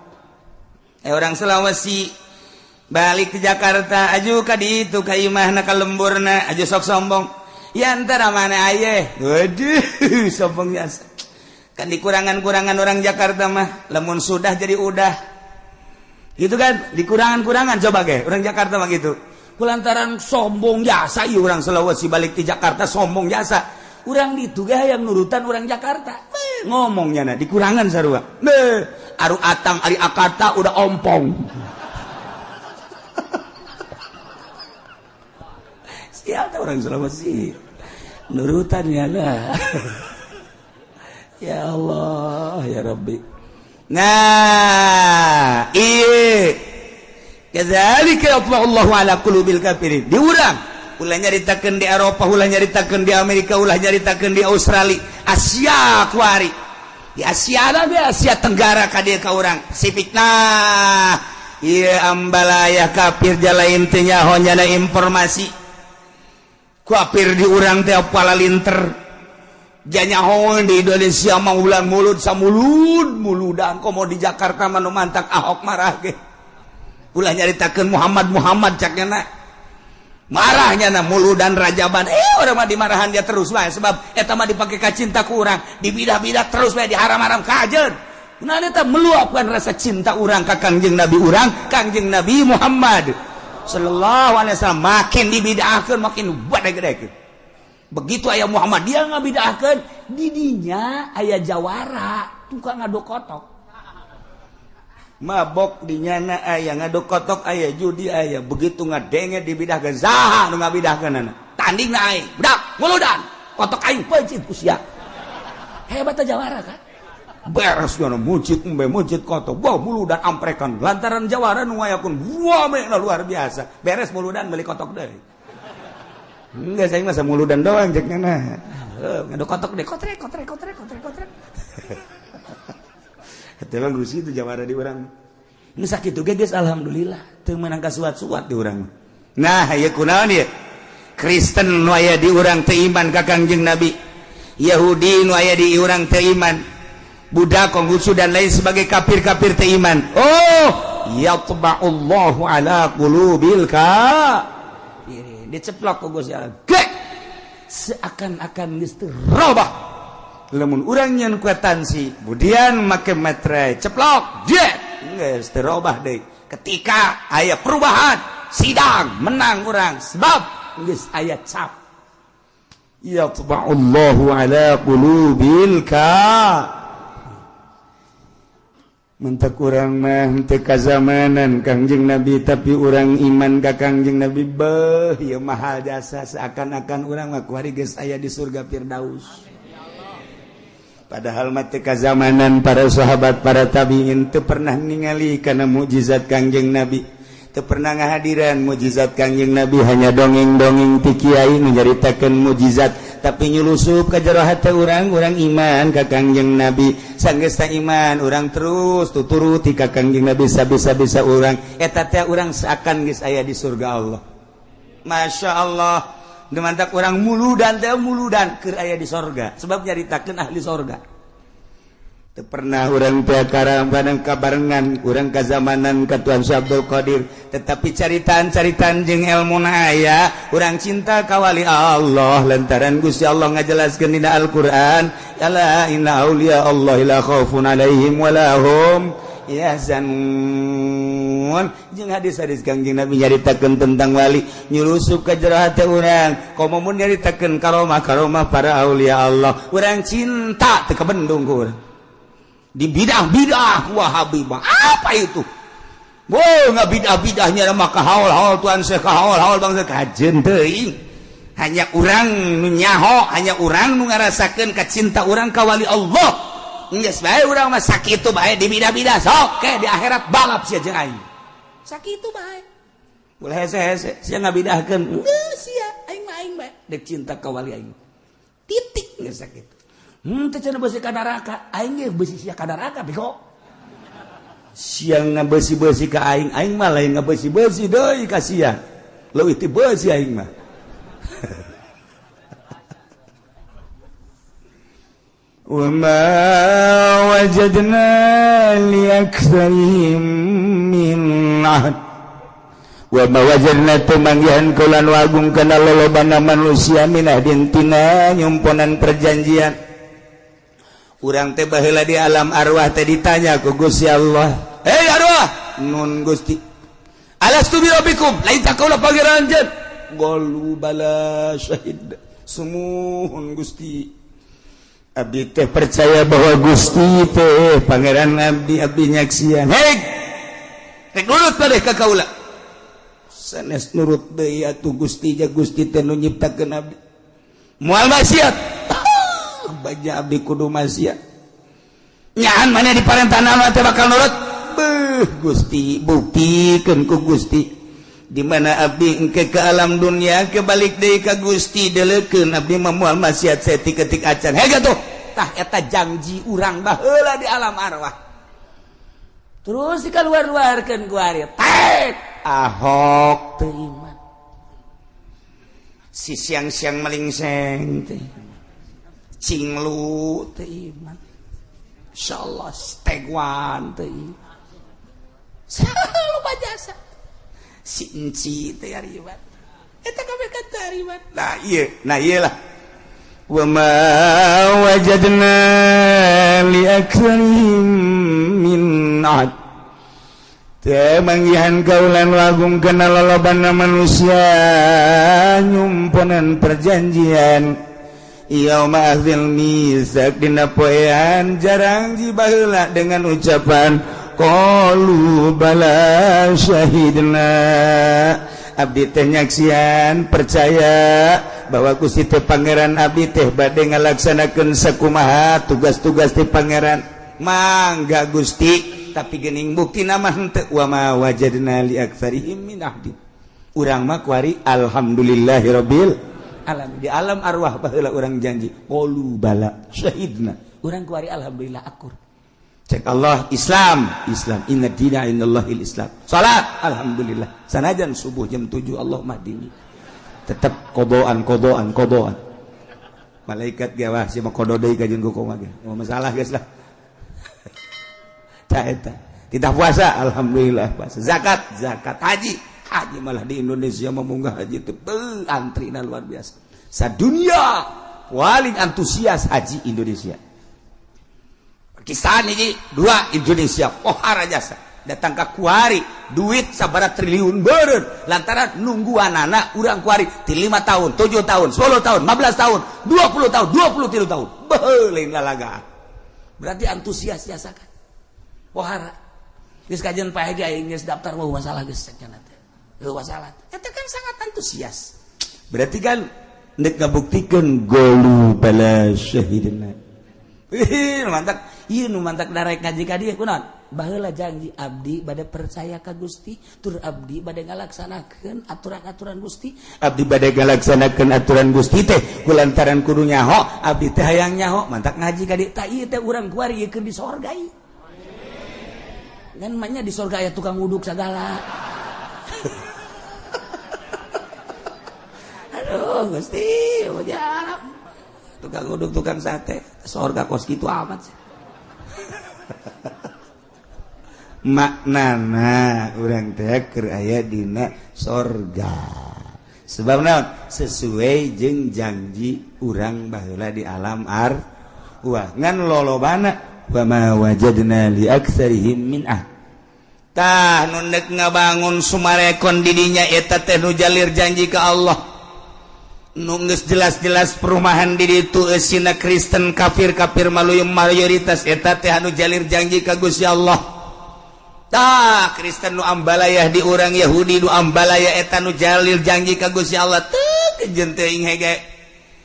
Orang Sulawesi balik ke Jakarta aju ka ditu ka imahna ka lemburna aju sok sombong. Ya antara mana aye? Waduh, sombong biasa. Kan dikurangan-kurangan orang Jakarta mah, lamun sudah jadi udah. Gitu kan, dikurangan-kurangan coba ge orang Jakarta mah gitu. Kulantaran sombong jasa ieu orang Sulawesi balik di Jakarta sombong jasa. Urang ditu ge hayang nurutan urang Jakarta. Beuh, ngomongnya na dikurangan sarua. Beuh, aru atang ari akata udah ompong. Siapa orang Sulawesi? Nurutan ya lah. Ya Allah, ya Rabbi. Nah, iya. Kadzalika yatba'ullahu ala qulubil kafirin. Diurang ulah nyaritakeun di Eropa, ulah nyaritakeun di Amerika, ulah nyaritakeun di Australia, Asia kuari. Di Asia lah, di Asia Tenggara ka dieu ka urang. Pasifik nah. Ieu ambalaya kafir jalain teu nyaho nyana informasi. Kafir di urang teh palalinter. Janyaho di Indonesia mah ulang mulut samulud muludan komo di Jakarta mah nu mantak Ahok marah ge. Ulah nyaritakeun Muhammad Muhammad cak nya marahnya na muludan rajaban orang mah dimarahan dia terus wae sebab eta mah dipake ka cinta ku urang dibidah-bidah terus wae diharam-haram kajeun. Nah eta meluapkan rasa cinta urang ka Kangjeng Nabi urang, Kangjeng Nabi Muhammad sallallahu alaihi wasallam makin dibidahkeun makin gede-gede. Begitu aya Muhammad dia ngabidahkeun didinya aya jawara tukang ngaduk kotok. Mabok di nyana aya ngaduk kotok aya judi aya begitu ngadenge dibidahkeun saha nu ngabidahkeunana tandingna aing budak muludan kotok aing peuncit ku sia. Hebat jawara kan beres nyana mujid embe mujid kotok wah muludan amprekan lantaran jawara nu aya kun wah mena luar biasa beres muludan beli kotok deui. Enggak saya mah muludan doang cek nyana ngaduk kotok deh kotrek kotrek kotrek kotrek kotrek. Eta mah gusi itu jawara di urang. Nu sakitu ge geus alhamdulillah teu meunang kasuat-suat di urang. Nah, ieu kunaon ieu? Kristen nu aya di urang teu iman ka Kangjeng Nabi. Yahudi nu aya di urang teu iman. Buddha, Konghucu dan lain sebagai kafir-kafir teu iman. Oh, yatba'ullahu ala qulubil kafirin. Diceplok ku Gusti Allah. Gek seakan-akan geus teu robah. Lamun urang nyeun kuitansi budian make materai ceplok jet geus teu robah deui. Ketika aya perubahan sidang menang urang sebab geus aya cap. Yatba'ullahu ala qulubil ka. Mentak urang mah teu kazamanan Kangjeng Nabi, tapi urang iman ka Kangjeng Nabi. Beuh, ieu mahal jasa, seakan-akan urang mah kuari geus aya di surga Firdaus. Padahal mah teu kazamanan para sahabat, para tabiin, teu pernah ningali kana mukjizat Kangjeng Nabi, teu pernah ngahadiran mukjizat Kangjeng Nabi, hanya dongeng-dongeng ti kiai nyaritakeun mukjizat, tapi nyulusup ka jero hate urang, urang iman ka Kangjeng Nabi. Sanggeus iman, urang terus tuturuti ka Kangjeng Nabi sabisa-bisa urang. Eta teh urang seakan geus aya di surga Allah. Masya Allah. Demantak urang muludan teh, muludan keur aya di sorga, sebab nyaritakeun ahli sorga. Teu pernah urang teh karambanan kabarengan urang kazamanan ka Tuan Syekh Abdul Qadir, tetapi caritaan-caritaan jeung ilmu aya, urang cinta ka wali Allah lantaran Gusti Allah ngajelaskeun dina Al-Qur'an, ala inna auliya Allah la khaufun alaihim wala hum yahzanun. Jeung hadis-hadis Kangjeng Nabi nyaritakeun tentang wali nyulusup ka jero hate urang. Komo mun nyaritakeun karomah-karomah para aulia Allah, urang cinta teu kabendung ku urang. Di bidah-bidah Wahabi apa itu? Wow, nggak bidah-bidahnya maka haul-haul Tuan Syekh, haul-haul bangsa kajen teuing. Hanya urang nu nyaho, hanya urang nu ngarasakeun kacinta urang ka wali Allah. Geus bae urang mah sakitu bae di bidah-bidah sok ke di akhirat balap sia jeung aing. Sakitu bae. Ulah hese-hese sia ngabidahkeun. Geus sia aing mah aing bae dek cinta ka wali aing. Titik geus sakitu. Teu cenah beusi ka neraka, aing ge beusi sia ka neraka bego. Sia ngabeusi-beusi ka aing, aing mah lain ngabeusi-beusi deui ka sia. Leuwih ti beusi aing mah. Wa ma wajadna li aktsarihim min ahd. Wa ma wajadna tumanggihan kula nu agung kana lolobana manusia min ahdin tina nyumponan perjanjian. Urang teh baheula di alam arwah teh ditanya ku Gusti Allah, "Hei arwah, nun Gusti, alastu bi rabbikum, lain tak kaula pangeran anjeun?" Qalu bala syahid. Sumuhun Gusti. Abdi teh percaya bahwa Gusti teh pangeran abdi, abdi nyaksian. Hei, rek nurut maneh ka kaula. Sanes nurut deui atuh Gusti, ja Gusti teh nu nyiptakeun abdi. Moal maksiat. Baja abdi kudu maksiat. Nyahan mana diparentah naon teh bakal nurut? Beuh Gusti, buktikeun ku Gusti. Di mana abdi engke ke alam dunia ke balik deui ka Gusti deleukeun abdi mah moal maksiat saeutik-eutik acan. Hege tuh. Tah eta janji urang baheula di alam arwah. Terus dikaluar-luarkeun ku ari. Tek Ahok teu iman. Si siang-siang melingseng teh. Cinglu teu iman. Insyaallah stegwan teu iman. Lupa jasa. Si enci teh ari iman. Eta kabeh ka teu ari iman. Nah ieu, nah ieu lah. Wa ma wajadna li aktsarihim min ahd. Teu manggihan kaulan wagung kana lolobana manusia nyumponan perjanjian. Yauma akhil misak dina poean jarang jibaheula dengan ucapan qalu bala syahidna. Abdi teh nyaksian percaya bahwa Gusti teh pangeran abdi teh bade ngalaksanakeun sakumaha tugas-tugas ti pangeran. Mangga Gusti, tapi geuning buktina mah henteu. Wa ma wajadna li aktsarihim min ahdi. Urang mah kuari alhamdulillahirabbil alam. Di alam arwah baheula urang janji qalu bala syahidna. Urang kuari alhamdulillah akur. Cek Allah Islam, Islam inna dina indallahil Islam. Salat alhamdulillah. Sanajan subuh jam 7 Allah mah dini. Tetep kodoan kodoan kodoan. Malaikat ge wah si mah kodo deui ka jeung kumaha ge. Oh masalah geus lah. Tah eta. Tidak puasa alhamdulillah puasa. Zakat, zakat, haji. Haji malah di Indonesia memunggah haji itu antrina luar biasa. Sadunia paling antusias haji Indonesia. Pakistan ini dua Indonesia pohara jasa datang ke kuari duit sabara triliun beureun lantaran nungguan anak urang kuari ti 5 tahun, 7 tahun, 10 tahun, 15 tahun, 20 tahun, 23 tahun. Beuh lain lalagaan. Berarti antusias jasa kan. Pohara. Geus kajian paeh ge aing geus daftar wah masalah geus cenah teh. Eueuh masalah. Eta kan sangat antusias. Berarti kan nek ngabuktikeun golu bala syahidna. Ih, mantak ieu nu mantak darek ngaji ka dieu kunaon? Baheula janji abdi bade percaya ka Gusti, tur abdi bade ngalaksanakeun aturan-aturan Gusti. Abdi bade ngalaksanakeun aturan Gusti teh kulantaran kudu nyaho, abdi teh hayang nyaho, mantak ngaji ka dieu. Tah ieu teh urang kuari ieu keur di sorga ieu. Ngan mah di sorga aya tukang uduk sagala. Aduh Gusti, udah tukang uduk tukang sate, sorga kos kitu amat sih. Maknana urang teh keur aya dina sorga. Sebab naon? Sesuai jeung janji urang baheula di alam arwah. Ngan lolobana wa ma wajadna li aktsarihim min ah. Tah nu neuk ngabangun Sumarekon di dinya eta teh nu jalir janji ka Allah. Nu geus jelas-jelas perumahan di ditu eusina Kristen kafir-kafir maluyum mayoritas eta teh anu jalir janji ka Gusti Allah. Tah Kristen nu ambalayah di urang Yahudi nu ambalaya eta nu jalil janji ka Gusti Allah teu kejeun teuing hege.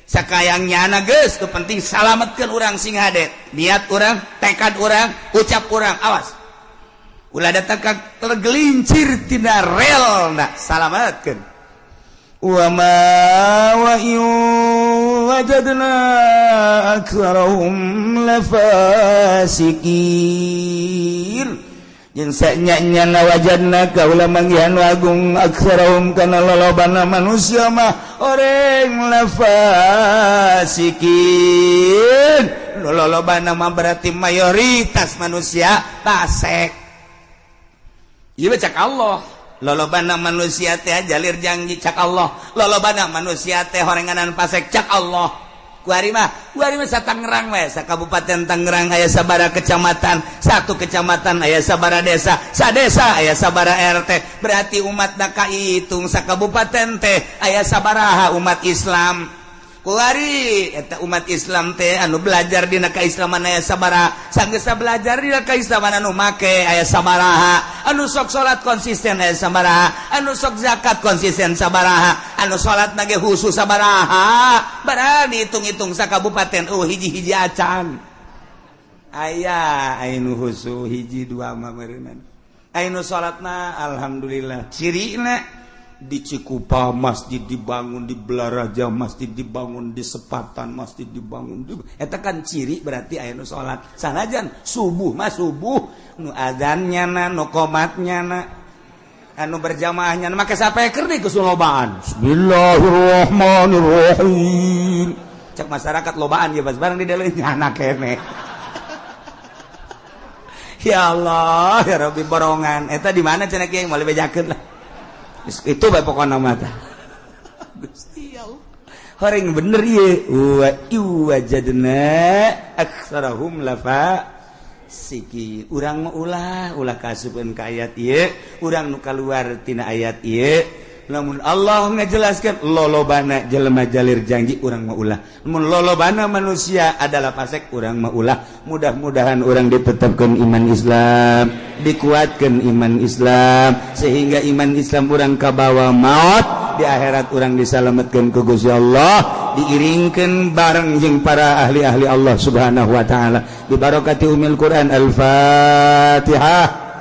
Sakayang nyana geus nu penting salametkeun urang sing hade. Niat urang, tekad urang, ucap urang, awas. Ulah datang ka tergelincir tina relna, salametkeun. Wa ma wa wajadna aktsarahum lafasikin. Jeung sanya-nyana wajadna kaula manggihan agung aktsarahum kana lolobana manusia mah oreng lafasikin. Lolobana mah berarti mayoritas manusia fasik. Ieu cak Allah. Lolobana manusia teh jalir janji cak Allah. Lolobana manusia teh horenganan fasik cak Allah. Kuari mah sa Tangerang we, sa Kabupaten Tangerang aya sabara kecamatan, satu kecamatan aya sabara desa, sa desa aya sabara RT. Berarti umat na kahitung sa kabupaten teh aya sabaraha umat Islam. Kuari eta umat Islam teh anu belajar dina kaislaman aya sabaraha, sanggeus belajar dina kaislaman anu make aya sabaraha, anu sok salat konsisten aya sabaraha, anu sok zakat konsisten sabaraha, anu salat nage khusus sabaraha. Barang dihitung-hitung sa kabupaten oh hiji-hiji acan. Aya anu khusus hiji dua mah meureunana. Anu salatna alhamdulillah cirina di Cikupa masjid dibangun, di Belaraja masjid dibangun, di Sepatan masjid dibangun. Eta kan ciri berarti aya nu salat. Sanajan subuh mah subuh nu adzannya na nu qomatnya na anu berjamaahnya na make sapeker di kesulobaan. Bismillahirrahmanirrahim. Cek masyarakat lobaan ya pas barang di dalam anak kene. Ya Allah, ya Rabbi borongan. Eta di mana cenah kiai moal bejakeun lah. Itu bae pokona mah tah. Gusti Allah. Horeng bener ieu. Wa wajadna aktsarahum lafa siki. Urang mah ulah ulah kaasupeun ka ayat ieu, urang nu kaluar tina ayat ieu. Lamun Allah ngajelaskeun lolobana jelema jalir janji urang mah ulah. Mun lolobana manusia adalah fasik urang mah ulah. Mudah-mudahan urang ditetapkeun iman Islam, dikuatkeun iman Islam sehingga iman Islam urang kabawa maut di akhirat urang disalametkeun ku Gusti Allah, diiringkeun bareng jeung para ahli-ahli Allah Subhanahu wa taala. Bi barakati umil Quran. Al-Fatihah.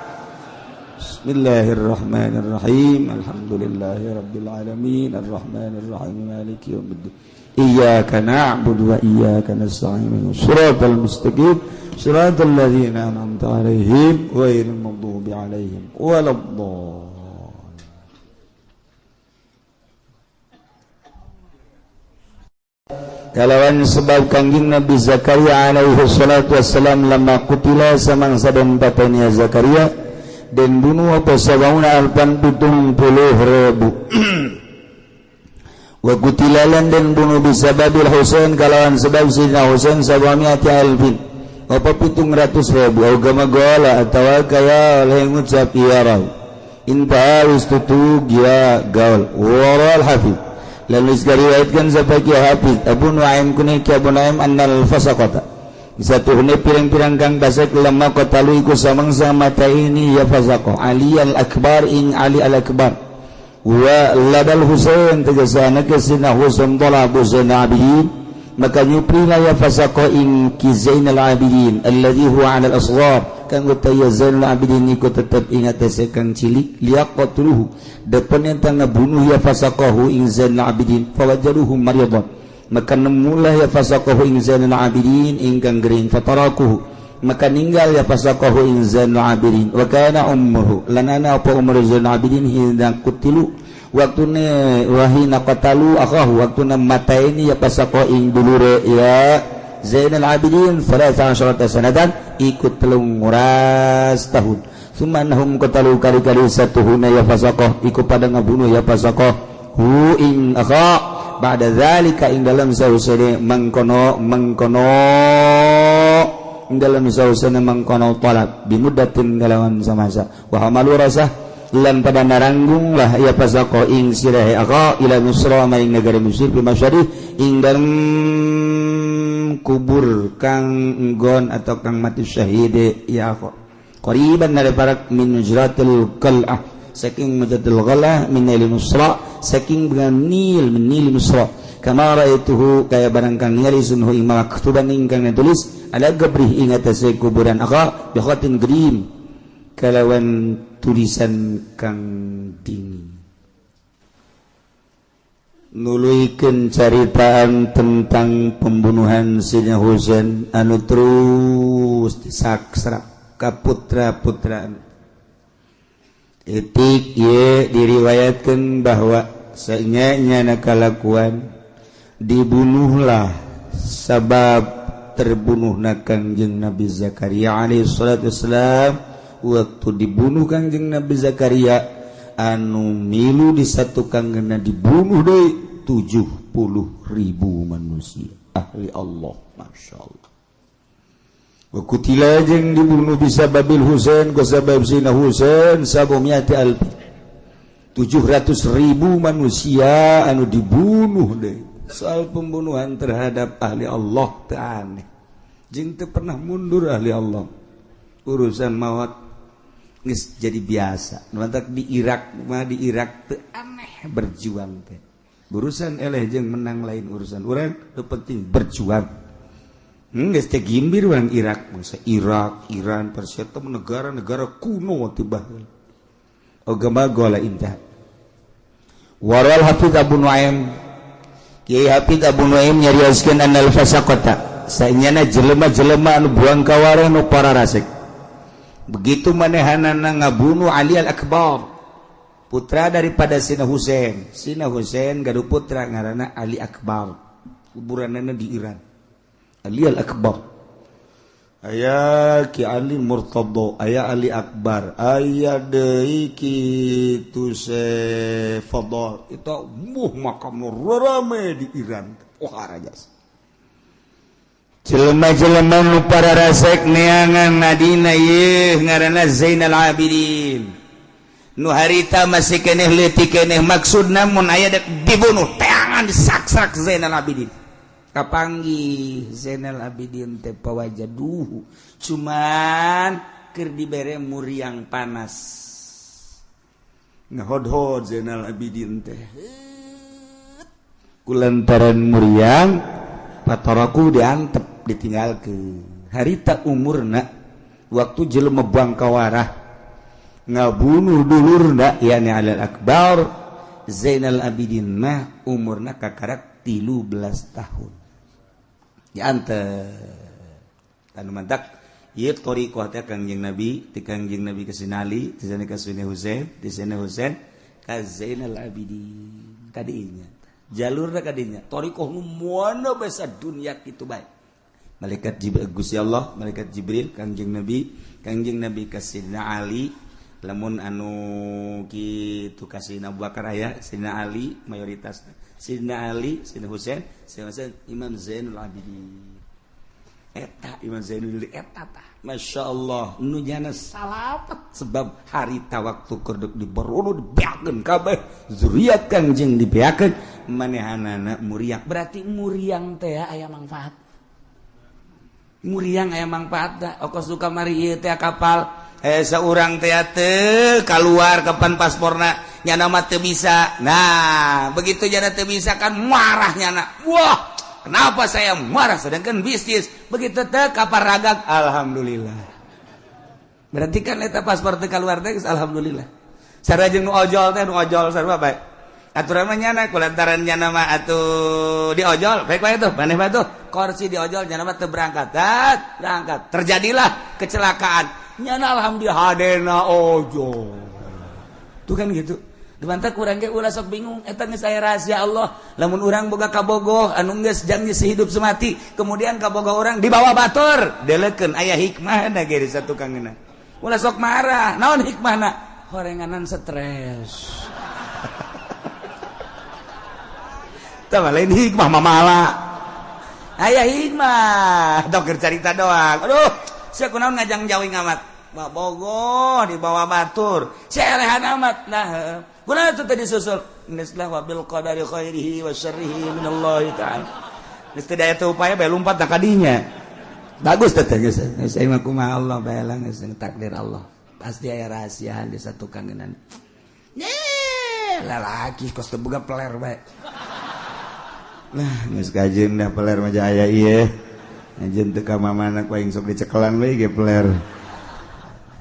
Bismillahirrahmanirrahim. Alhamdulillahirabbil alamin arrahmanirrahim maliki yaumiddin. Iyyaka na'budu wa iyyaka nasta'in. Shiratal mustaqim. Shiratal ladzina an'amta 'alaihim ghairil maghdubi 'alaihim waladdallin. Kalawan sebab Kangjeng Nabi Zakaria alaihi salatu wassalam lama kutila samangsa den patenia Zakaria dan bunuh apa sabauna alpan 70,000 wa kutilalan dan bunuh bisababil Husain kalawan sebab Sayyidina Husain sabamiati alfin apa 700,000 agama gola atawa kaya oleh ngucap ya raw inta wis tutug ya gaul waral hafiz lalu diriwayatkan sebagai hafiz Abu Nuaim kuniki Abu Nuaim annal fasaqata Satuhune pirang-pirang kang basek lemah qatalu iku samangsa mata ini ya fasaqah Ali al-Akbar ing Ali al-Akbar wa ladal Husain tegasana ke sina Husain talabu Zainal Abidin maka nyuprina ya fasaqah ing ki Zainal Abidin alladhi huwa 'ala al-asghar kang utaya Zainal Abidin iku tetep ing atase kang cilik liyaqtuluhu depen eta ngabunuh ya fasaqahu ing Zainal Abidin fawajaruhu maryadan maka nemulah ya fasaqahu ing Zainal Abidin ingkang gering fatarakuhu maka ninggal ya fasaqahu ing Zainal Abidin wa kana ummuhu lanana apa umur Zainal Abidin hina kutilu waktune wahina qatalu akahu waktuna mataini ya fasaqahu ing dulure ya Zainal Abidin 13 sanatan ikut 13 tahun summa annahum qatalu kali-kali satuhuna ya fasaqah iku pada ngabunuh ya fasaqah hu ing akha ba'da zalika ing dalam sausene mangkono mangkono ing dalam sausene mangkono talab bimuddatin kalawan samasa wa hamalu rasah lan pada naranggung lah ya fasaqah ing sirahe akha ila Misra maring negara Mesir bi masyari ing dalam kubur kang nggon atau kang mati syahide ya akha qariban dari parak min mujratil qal'ah saking mujratil ghalah min nil Misra saking dengan nil min nil Misra kama raituhu kaya barang kang ningali sunhu ing maktuban ingkang ditulis ala gabrih ing atase kuburan akha bi khatin grim kalawan tulisan kang dingin nuluikeun caritaan tentang pembunuhan Sayyidina Husain anu terus disaksra ka putra-putra etik ye diriwayatkan bahwa sanyanya kalakuan dibunuhlah sabab terbunuhna Kangjeng Nabi Zakaria alaihi salatu wassalam waktu dibunuh Kangjeng Nabi Zakaria anu milu disatukan kena dibunuh deui 70.000 manusia ahli Allah Masya Allah. Wa kutila jeung dibunuh bisa babil Husain ku sabab Sayyidina Husain sabumiati alfi 700.000 manusia anu dibunuh deui. Soal pembunuhan terhadap ahli Allah teu aneh jeung teu pernah mundur ahli Allah urusan maut geus jadi biasa. Nu mantak di Irak mah di Irak teu aneh berjuang teh urusan eleh jeung menang lain urusan urang nu penting berjuang. Geus teh gimbir urang Irak bangsa Irak, Iran, Persia teh negara-negara kuno teh baheula. Agama gola intah. Waral Hafiz Abu Nuaim Kiai Hafiz Abu Nuaim nyarioskeun annal fasaqata saenyana jelema-jelema anu buang kawareh nu para rasek. Begitu manehanana ngabunuh Ali al-Akbar putra daripada Sina Husain. Sina Husain gaduh putra ngaranna Ali Akbar. Kuburanana di Iran. Ali al-Akbar aya Ki Ali Murtadha aya Ali Akbar aya deui kitu se Fadl itu muh makam rame di Iran wah rajas jelema-jelema nu para rasek neangan nadina ieu ngaranna Zainal Abidin nu harita masih keneh leutik keneh maksudna mun aya dek dibunuh teangan disaksak Zainal Abidin kapanggih Zainal Abidin teh pawajaduhu cuman keur dibere muriang panas ngahodhod Zainal Abidin teh kulantaran muriang pataraku diantep ditinggalkeun harita umurna waktu jelema bangkawarah ngabunuh dulurna yani Alil Akbar Zainal Abidin mah umurna kakarak 13 tahun diantep anu mantak ieu thariqah teh Kangjeng Nabi ti Kangjeng Nabi ka Sayyidina Ali ti sana ka Sayyidina Husain ti Sayyidina Husain ka Zainal Abidin kadinya jalurna kadinya thariqah nu moana basa dunya kitu bae malaikat Jibril Gusti Allah malaikat Jibril Kangjeng Nabi ka Sayyidina Ali lamun anu kitu ka Sayyidina Abu Bakar aya Sayyidina Ali mayoritas Sayyidina Ali, Sayyidina Husain, Sayyidina Husain, Imam Zainul Abidin. Eta Imam Zainul Abidin eta tah. Masya Allah, nu nyana salamet sebab harita waktu kerdek diberono dibeakeun kabeh zuriat Kangjeng dibeakeun manehanana muriang. Berarti muriang teh aya manfaat. Muriang aya mangfaatna okos duka mari ieu teh kapal seorang teh teu keluar kapan pasporna nyana mah teu bisa. Nah, begitu nyana teu bisa kan marah nyana. Wah, kenapa saya marah sedangkan bisnis begitu teh kapal ragag alhamdulillah. Berarti kan eta paspor teu keluar teh alhamdulillah. Sarua jeung nu ojol teh nu ojol sarua bae. Aturan mah nyana kulantaran nyana mah atuh di ojol baik bae tuh maneh bae tuh kursi di ojol nyana mah teu berangkat. Dat, berangkat. Terjadilah kecelakaan. Nyana alhamdulillah hadena ojol. Tuh kan gitu. Dimantah kurang ge ulah sok bingung eta geus aya rahasia Allah. Lamun urang boga kabogoh anu geus janji sehidup semati, kemudian kabogoh urang dibawa batur, delekeun aya hikmahna ge di satukangeuna. Ulah sok marah, naon hikmahna? Horenganan stres. Tah lain hikmah mamala. Aya hikmah, dokter carita doang. Aduh, sia kunaon ngajang jauh amat. Bogoh dibawa batur, sia elehan amat. Nah, kunaon itu tadi susul? Geus lah wabil qadari khairihi wa syarrihi minallahi ta'ala. Geus teu daya teu upaya bae lumpat ka dinya. Bagus teh geus. Geus aing mah kumaha Allah bae lah geus takdir Allah. Pasti aya rahasiaan di satu kangenan. Ye, lalaki kos teu boga peler bae. Nah, geus kajeun dah peler mah aya ieu. Anjeun teu ka mamana ku aing sok dicekelan we ge peler.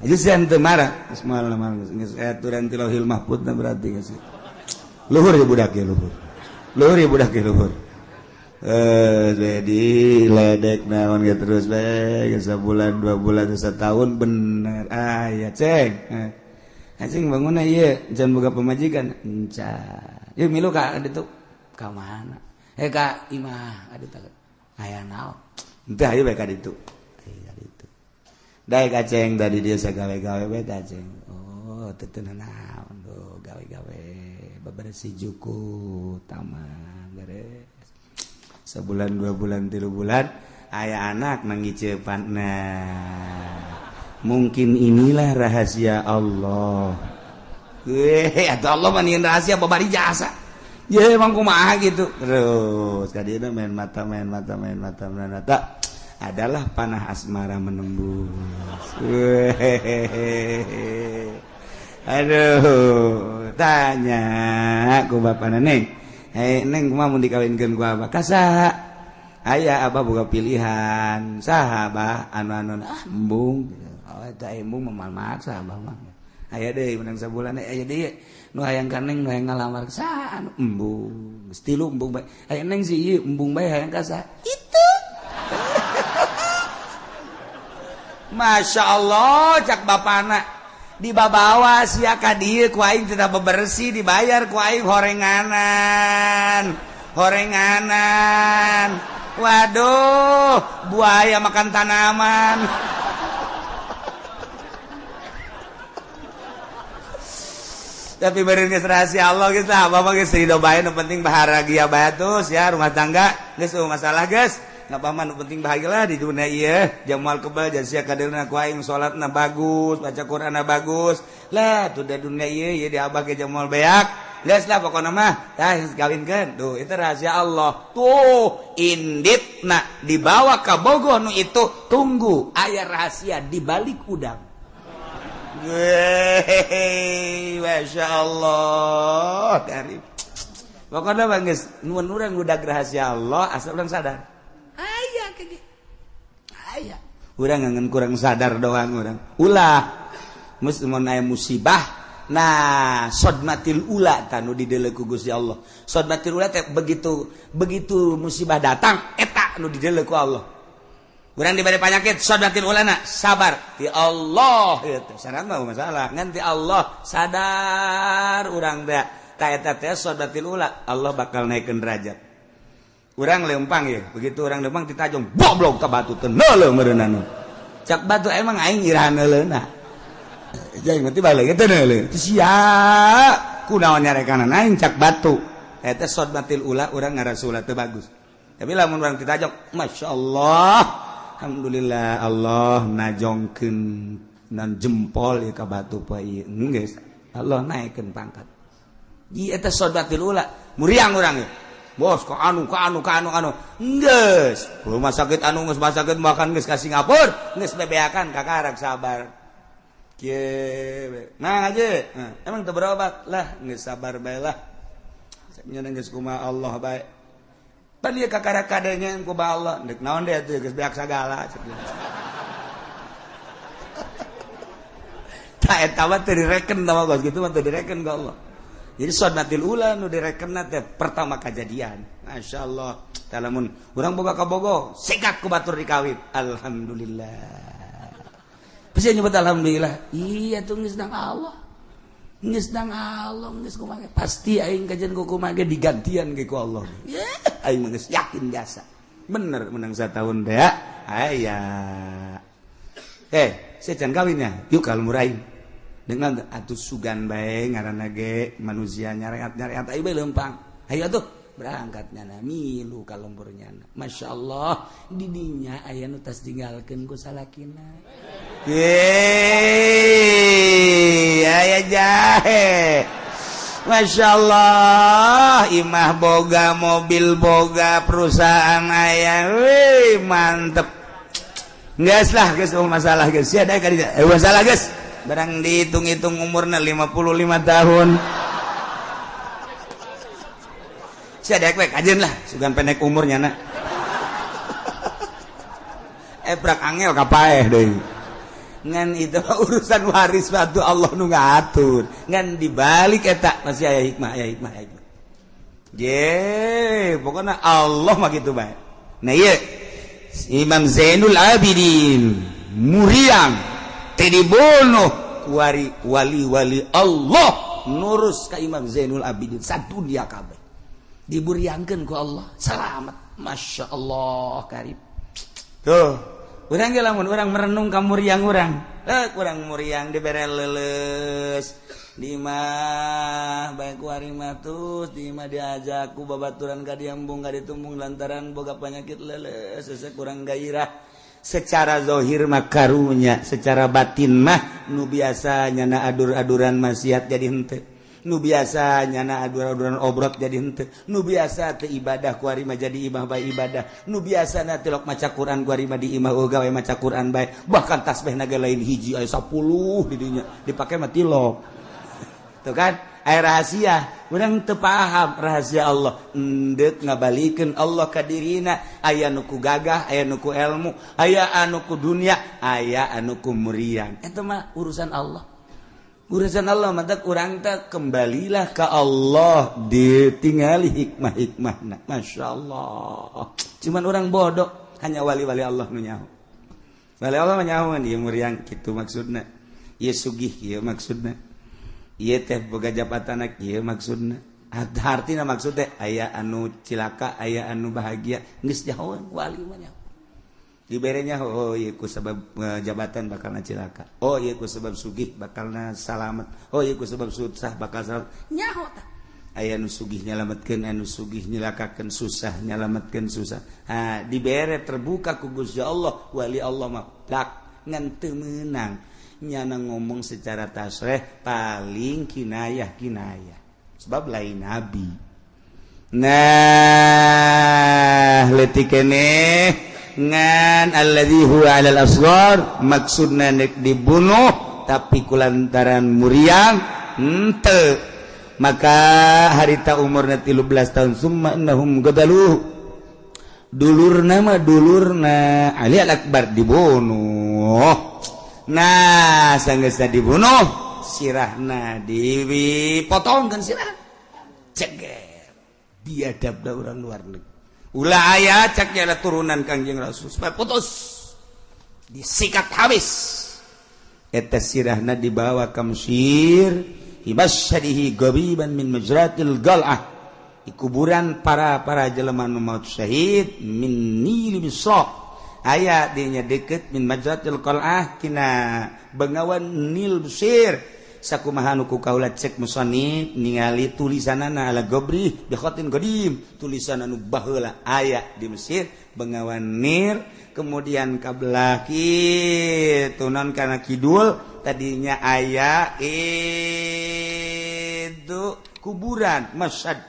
Geus teu marah, geus moal geus aturan ti Lauhil Mahfuz na berarti geus. Luhur ya budak ya luhur. Luhur ya budak ya luhur. Jadi ledek naon ge terus bae sabulan 2 bulan setahun bener. Ah ya ceng. Anjing bangunna ieu jangan boga pamajikan. Encan. Ieu milu ka ditu ka mana? Ka imah adi teh aya naon. Henteu hayu bae ka ditu. Ka ditu. Daek aceng tadi dia sagawe-gawe bae aceng. Oh, teu teu naon tuh gawe-gawe bebersih juku taman beres. Sebulan 2 bulan 3 bulan aya anak nanggicepan. Nah, mungkin inilah rahasia Allah. Atau Allah mah nyieun rahasia babari jasa. Ya emang kumaha gitu. Terus kadieuna main mata main mata main mata main mata adalah panah asmara menembus. Aduh, tanya ku bapana neng. Hei neng kumaha mun dikawinkeun ku abah? Ka saha? Aya abah boga pilihan. Saha abah? Anu-anu ah embung. Oh eta embung mah maksa abah mah. Aya deui menang sabulan aya deui nu hayang ka neng nu hayang ngalamar saha anu embung. Geus tilu embung bae. Aya neng si ieu embung bae hayang ka saha? Itu. Masya Allah cak bapana dibabawa sia ka dieu ku aing teu bebersih dibayar ku aing horenganan. Horenganan. Waduh, buaya makan tanaman. Tapi beureun geus rahasia Allah geus lah, bapak geus ridho bae nu penting bahagia bae terus ya rumah tangga geus masalah geus. Ngapa mah nu penting bahagialah di dunia ieu, jamal kebal sia kadeulna ku aing salatna bagus, baca Qur'anna bagus. Lah tuh da dunia ieu ieu di abah ge jamal beak. Geus lah pokona mah, tah geus kawinkeun. Tuh itu rahasia Allah. Tuh inditna dibawa ka bogoh nu itu, tunggu aya rahasia di balik udang. Weh, Masya Allah karib. Pokoknya mah geus nuhun urang udah rahasia Allah asal urang sadar. Aya kayak aya. Urang ngan kurang sadar doang urang. Ulah mun aya musibah. Nah, sodmatil ula tanu dideuleu ku Gusti Allah. Sodmatil ula teh begitu begitu musibah datang eta nu dideuleu ku Allah. Urang diberi penyakit sodmatil ulana sabar ti Allah ieu teh. Sadar mah masalah ngan ti Allah sadar urang teh. Ta eta teh sodmatil ula Allah bakal naikeun derajat. Urang lempang ya, begitu urang lempang ditajong goblok ka batu teh neuleuh meureunana. Cak batu emang aing irahan neuleuna. Jeung nanti balik teh neuleuh. Sia kunaon nyarekanana aing cak batu. Eta sodmatil ula urang ngarasula teu bagus. Tapi lamun urang ditajong, masyaallah. Alhamdulillah Allah najongkeun nan jempol ieu ka batu poe ieu. Geus Allah naikeun pangkat. Ieu eta sodmatil ula, muriang urang ieu. Bos ka anu ka anu ka anu anu. Geus, rumah sakit anu geus rumah sakit makan geus ka Singapura, geus bebeakan kakarak sabar. Kieu. Nah aja, emang teu berobat lah, geus sabar bae lah. Nya geus kumaha Allah bae. Pan ieu kakarak kadenya kumaha Allah, deuk naon deui atuh geus beak sagala. Tah eta mah teu direken tah mah geus kitu mah teu direken ka Allah. Jadi sunnatil ula nu direkenna teh pertama kajadian. Masyaallah. Tah lamun urang boga ka Bogo, sikat ku batur dikawin. Alhamdulillah. Bisa nyebut alhamdulillah. Iya tuh geus dang Allah. Geus dang Allah geus kumaha. Pasti aing kajian ku kumaha ge digantian ge ku Allah. Aing mah geus yakin jasa. Bener menang satahun teh. Aya. Saya can kawinnya. Yuk kalau murahin. Dengan atuh sugan bae ngaranna ge manusia nyareat-nyareat ayo bae leumpang. Hayu atuh berangkat nyana milu ka lembur nyana. Masyaallah didinya aya nu tas tinggalkeun ku salakina. Yeay, aya jahe. Masyaallah imah boga, mobil boga, perusahaan aya. Wih, mantep. Geus lah geus masalah geus. Sia da ka dinya. Masalah geus. Barang dihitung-hitung umurna 55 tahun. Sia daek we kajeun lah, sugan pendek umurnya na. Prak angel kapaeh deui. Ngan itu urusan waris batu Allah nu ngatur. Ngan dibalik eta masih aya hikmah, aya hikmah, aya hikmah. Ye, pokokna Allah mah kitu bae. Nah ieu Imam Zainul Abidin muriang dibunuh wari wali-wali Allah nurus ka Imam Zainul Abidin sadunia kabeh diburiangkeun ku Allah selamat. Masya Allah karib tuh urang ge lamun urang merenung ka muriang urang kurang muriang dibere leuleus di imah bae ku ari mah tus di imah diajak ku babaturan ka diambung ka ditumbung lantaran boga penyakit leuleus hese kurang gairah. Secara zahir mah karunya, secara batin mah nu biasa nyana adur-aduran maksiat jadi henteu, nu biasa nyana adur-aduran obrot jadi henteu, nu biasa teu ibadah ku ari mah jadi imah bae ibadah, nu biasa na tilok maca Quran ku ari mah di imah gawe maca Quran bae, bahkan tasbihna ge lain hiji aya 10 di dinya dipake mah tilok. Tuh kan aya rahasia, urang teu paham rahasia Allah. Endeuk ngabalikeun Allah ka dirina, aya nu ku gagah, aya nu ku ilmu, aya anu ku dunia, aya anu ku muriang. Eta mah urusan Allah. Urusan Allah mah urang teh kembalilah ka Allah, ditingali hikmah-hikmahna. Masyaallah. Cuman urang bodoh, hanya wali-wali Allah nu nyaho. Wali Allah mah nyaho ieu muriang kitu maksudna. Ieu sugih ieu maksudna. Ieu teh boga jabatan ieu maksudna. Hartina maksud teh aya anu cilaka, aya anu bahagia, geus nyahoan wali mah nyaho. Dibere nyaho, oh ieu ku sebab jabatan bakalna cilaka. Oh ieu ku sebab sugih bakalna salamet. Oh ieu ku sebab susah bakal salamet. Nyaho tah. Aya anu sugih nyalametkeun, anu sugih nyilakakeun, susah nyalametkeun susah. Ha, dibere terbuka ku Gusti Allah, wali Allah mah plak ngan teu meunang. Nyana ngomong secara tasreh paling kinayah-kinayah sebab lain nabi. Nah leutik keneh ngan alladzi huwa 'alal asghar maksudna nek dibunuh tapi kulantaran muriang henteu maka harita umurna 13 tahun summa innahum gadaluh dulurna mah dulurna Ali al-Akbar dibunuh. Nah, sanggeusna dibunuh, sirahna dipotongkeun sirah. Ceger. Biadabna urang luar negeri. Ulah aya cak nyala turunan Kangjeng Rasul supaya putus. Disikat habis. Eta sirahna dibawa ka Mesir, ibasyadihi gabiban min majratil gal'ah. Di kuburan para jelema nu maut syahid min Nil Misra. Aya dinya deket min majratil qal'ah kina bengawan Nil Mesir sakumaha nu ku kaula cek musannif ningali tulisanana ala gabri bi khatin qadim tulisan anu baheula aya di Mesir bengawan Nil kemudian ka belah kitu non kana kidul tadinya aya itu kuburan Masyad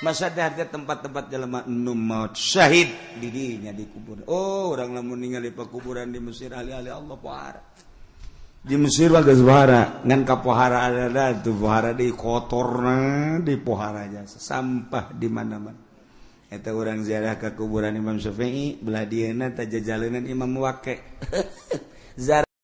Masa teh tempat-tempat jelema nu maut syahid di dinya dikubur. Oh, urang lamun ningali pekuburan di Mesir, ahli-ahli Allah pohara. Di Mesir mah geus pohara, ngan ka pohara ada tuh pohara di kotorna, di pohara jasa sampah di mana-mana. Eta urang ziarah ke kuburan Imam Syafi'i, belah dieuna teh jajalenan Imam Waqi.